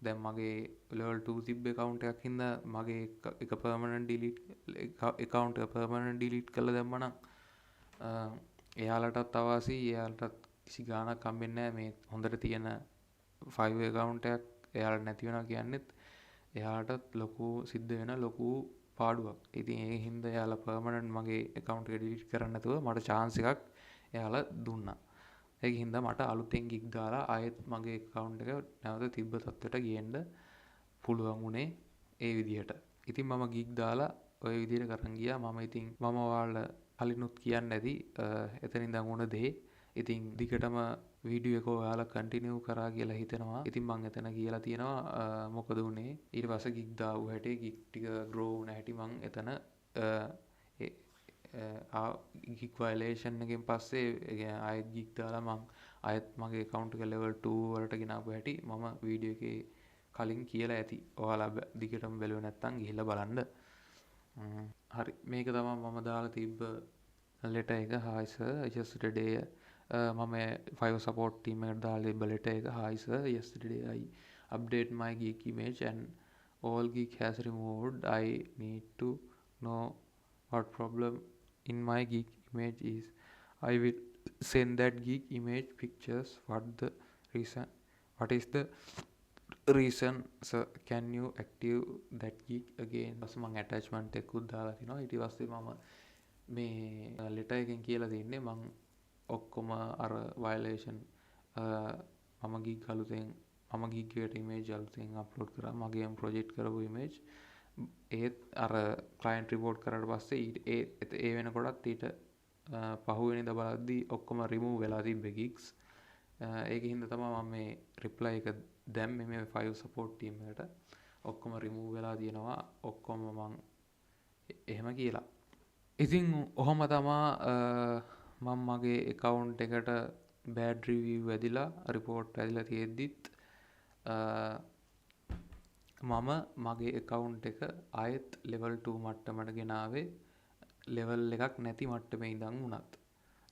දැන් මගේ ලෙවල් 2 තිබ්බ ඇකවුන්ට් එකක් හින්දා මගේ එක පර්මනන්ට් ඩිලීට් ඇකවුන්ට් එක පර්මනන්ට් ඩිලීට් කරලා දැම්මනම් එයාලටත් අවාසි. එයාලටත් කිසි ගාණක් හම්බෙන්නේ නැහැ. මේ හොඳට තියෙන 5 ඇකවුන්ට් එකක් එයාලට නැති වෙනවා කියන්නේත් එයාලටත් ලොකු සිද්ධ වෙන ලොකු පාඩුවක්. ඉතින් ඒ හින්දා එයාලා පර්මනන්ට් මගේ ඇකවුන්ට් එක ඩිලීට් කරන්න නැතුව මට චාන්ස් එකක් එයාලා දුන්නා. ඒක හින්දා මට අලුතෙන් ගිග් දාලා ආයෙත් මගේ ඇකවුන්ට් එක නැවත තිබ්බ තත්ත්වයට ගේන්න පුළුවන් වුණේ ඒ විදිහට. ඉතින් මම ගිග් දාලා ඔය විදිහට කරන් ගියා. මම ඉතින් මම ඔයාලා කලිනුත් කියන්න ඇති එතන ඉඳන් වුණ දේ. ඉතින් දිගටම වීඩියෝ එක ඔයාලා කන්ටිනියු කරා කියලා හිතෙනවා. ඉතින් මං එතන කියලා තියෙනවා මොකද වුනේ. ඊට පස්සේ ගිග් දාපු හැටි, ගිග් ටික ග්‍රෝ වුණ හැටි මං එතන ගිග් වයලේෂන් එකෙන් පස්සේ ඒ කියන්නේ ආයෙත් ගිග් දාලා මං ආයෙත් මගේ ඇකවුන්ට් එක ලෙවල් 2 වලට ගෙනාපු හැටි මම වීඩියෝ එකේ කලින් කියලා ඇති. ඔයාලා දිගටම බැලුවේ නැත්තම් ගිහිල්ලා බලන්න. හරි, මේක තමයි මම දාලා තිබ්බ ලෙටර් එක. Hi sir, yesterday මම Fiverr support team එකට දාලා තිබ්බ ලෙටර් එක. Hi sir, yesterday I update my gig image and all gig has removed. I need to know what problem in my gig image is. I will send that gig image pictures. What the reason? What is the reason, sir? Can you active that gig again? පස්සේ මං attachment එකකුත් දාලා තිනවා. ඊට පස්සේ මම මේ letter එකෙන් කියලා තින්නේ මං ඔක්කොම අර වයලේෂන් මම ගිග් අලුතෙන් මම ගිග් එකට ඉමේජ් අලුතෙන් අප්ලෝඩ් කරා. මගේම ප්‍රොජෙක්ට් කරපු ඉමේජ්. ඒත් අර ක්ලයන්ට් රිපෝට් කරාට පස්සේ ඊට ඒ ඒ වෙනකොටත් ඊට පහුවෙනිදා බලද්දි ඔක්කොම රිමූව් වෙලා තිබ්බේ ගිග්ස්. ඒක හින්දා තමයි මම මේ රිප්ලයි එක දැම්මේ මේ Fiverr support team එකට. ඔක්කොම රිමූව් වෙලා තියෙනවා ඔක්කොම මං එහෙම කියලා. ඉතින් ඔහොම තමා මම මගේ ඇකවුන්ට් එකට බෑඩ් රිවිව් වැදිලා රිපෝට් වැදිලා තියෙද්දිත් මම මගේ ඇකවුන්ට් එක ආයෙත් ලෙවල් 2 මට්ටමට ගෙනාවේ. ලෙවල් එකක් නැති මට්ටමේ ඉඳන් වුණත්.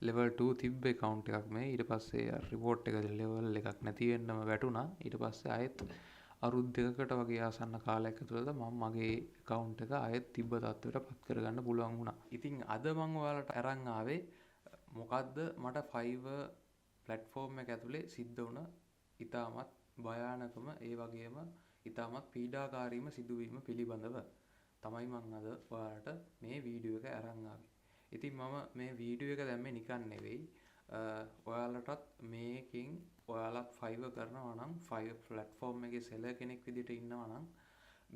ලෙවල් 2 තිබ්බ ඇකවුන්ට් එකක් මේ. ඊට පස්සේ රිපෝට් එක ලෙවල් එකක් නැති වෙන්නම වැටුණා. ඊට පස්සේ ආයෙත් අවුරුදු දෙකකට වගේ ආසන්න කාලයක් ඇතුළත මම මගේ ඇකවුන්ට් එක ආයෙත් තිබ්බ තත්ත්වයට පත් කරගන්න පුළුවන් වුණා. ඉතින් අද මං ඔයාලට අරන් ආවේ මොකද්ද මට Fiverr platform එක ඇතුලේ සිද්ධ වුණ ඉතාමත් භයානකම ඒ වගේම ඉතාමත් පීඩාකාරීම සිදුවීම පිළිබඳව තමයි මං අද ඔයාලට මේ වීඩියෝ එක අරන් ආවේ. ඉතින් මම මේ වීඩියෝ එක දැම්මේ නිකන් නෙවෙයි. ඔයාලටත් මේකෙන් ඔයාලත් Fiverr කරනවා නම් Fiverr platform එකේ සෙලර් කෙනෙක් විදිහට ඉන්නවා නම්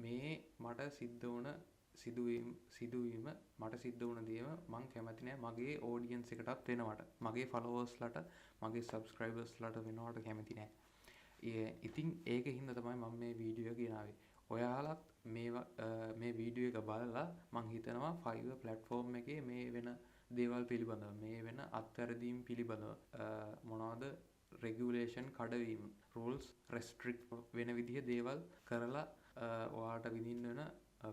මේ මට සිද්ධ වුණ සිදුවීම මට සිද්ධ වුණ දේම මං කැමති නෑ මගේ ඔඩියන්ස් එකටත් වෙනවට, මගේ ෆලෝවර්ස්ලාට, මගේ සබ්ස්ක්‍රයිබර්ස්ලාට වෙනවට කැමති නෑ. ඉතින් ඒක හින්දා තමයි මම මේ වීඩියෝ එක ගෙනාවේ. ඔයාලත් මේ වීඩියෝ එක බලලා මං හිතනවා Fiverr platform එකේ මේ වෙන දේවල් පිළිබඳව, මේ වෙන අත්වැරදීම් පිළිබඳව, මොනවද රෙගියුලේෂන් කඩවීම, රූල්ස් රෙස්ට්‍රික්ට් වෙන විදිහ දේවල් කරලා ඔයාලට විඳින්න වෙන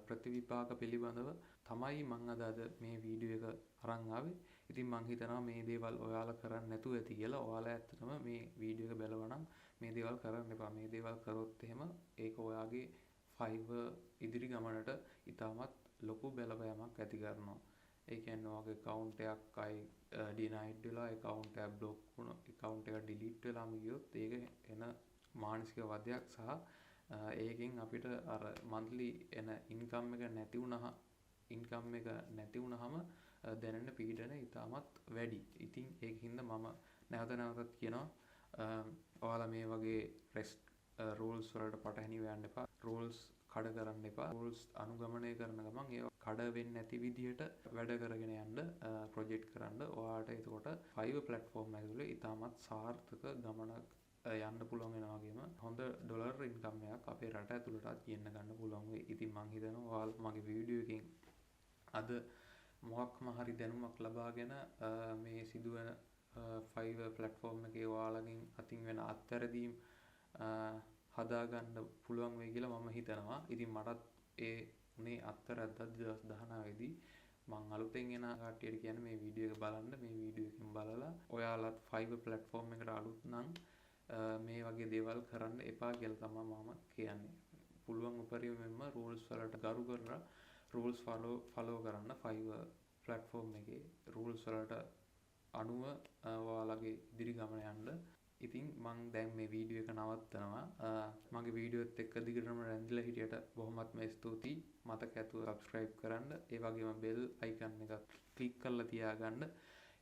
ප්‍රතිවිපාක පිළිබඳව තමයි මං අද මේ වීඩියෝ එක අරන් ආවේ. ඉතින් මං හිතනවා මේ දේවල් ඔයාලා කරන්නේ නැතුව ඇති කියලා. ඔයාලා ඇත්තටම මේ වීඩියෝ එක බැලුවා නම් මේ දේවල් කරන්න එපා. මේ දේවල් කරොත් එහෙම ඒක ඔයාගේ Fiverr ඉදිරි ගමනට ඉතාමත් ලොකු බලපෑමක් ඇති කරනවා. ඒ කියන්නේ ඔයාගේ account එකක් අයි ඩිනයිඩ් වෙලා, account එකක් බ්ලොක් වුණා, account එක ඩිලීට් වෙලාම ගියොත් ඒක එන මානසික වදයක් සහ ඒකෙන් අපිට අර මන්ත්ලි එන ඉන්කම් එක නැති වුණා, ඉන්කම් එක නැති වුණාම දැනෙන පීඩනය ඉතාමත් වැඩි. ඉතින් ඒක හින්දා මම නැවත නැවතත් කියනවා, ඔයාලා මේ වගේ රෙස්ට් රූල්ස් වලට පටහැනිව යන්න එපා. රූල්ස් කඩ කරන්න එපා. රූල්ස් අනුගමනය කරන ගමන් ඒවා කඩ වෙන්නේ නැති විදිහට වැඩ කරගෙන යන්න, ප්‍රොජෙක්ට් කරන්න. ඔයාලට එතකොට Fiverr platform ඇතුලේ ඉතාමත් සාර්ථක ගමනක් යන්න පුළුවන් වෙනවා වගේම හොඳ ඩොලර් ඉන්කම් එකක් අපේ රට ඇතුළටත් ගෙන්න ගන්න පුළුවන් වෙයි. ඉතින් මං හිතනවා ඔයාලා මගේ වීඩියෝ එකෙන් අද මොකක්ම හරි දැනුමක් ලබාගෙන මේ සිදුවන Fiverr platform එකේ ඔයාලගෙන් අතින් වෙන අත්වැරදීම් හදාගන්න පුළුවන් වෙයි කියලා මම හිතනවා. ඉතින් මටත් ඒ උනේ අත්වැරද්දක් 2019 දී. මං අලුතෙන් එන කට්ටියට කියන්නේ මේ වීඩියෝ එක බලන්න. මේ වීඩියෝ එකෙන් බලලා ඔයාලත් Fiverr platform එකට අලුත් නම් මේ වගේ දේවල් කරන්න එපා කියලා තමයි මම කියන්නේ. පුළුවන් උපරිමයෙන්ම රූල්ස් වලට ගරු කරලා රූල්ස් ෆලෝ කරන්න. Fiverr platform එකේ රූල්ස් වලට අනුව ඔයාලගේ ඉදිරි ගමන යන්න. ඉතින් මං දැන් මේ වීඩියෝ එක නවත්තනවා. මගේ වීඩියෝත් එක්ක දිගටම රැඳිලා හිටියට බොහොමත්ම ස්තුතියි. මතක ඇතුව සබ්ස්ක්‍රයිබ් කරන්න. ඒ වගේම බෙල් අයිකන් එක ක්ලික් කරලා තියාගන්න.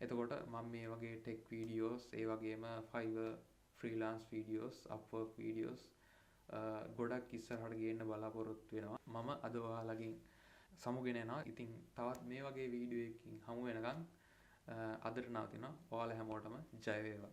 එතකොට මම මේ වගේ ටෙක් වීඩියෝස්, ඒ වගේම Fiverr freelance videos, Upwork videos ගොඩක් ඉස්සරහට ගේන්න බලාපොරොත්තු වෙනවා. මම අද ඔයාලගෙන් සමුගෙන යනවා. ඉතින් තවත් මේ වගේ වීඩියෝ එකකින් හමු වෙනකන් අදට නවතිනවා. ඔයාලා හැමෝටම ජය වේවා.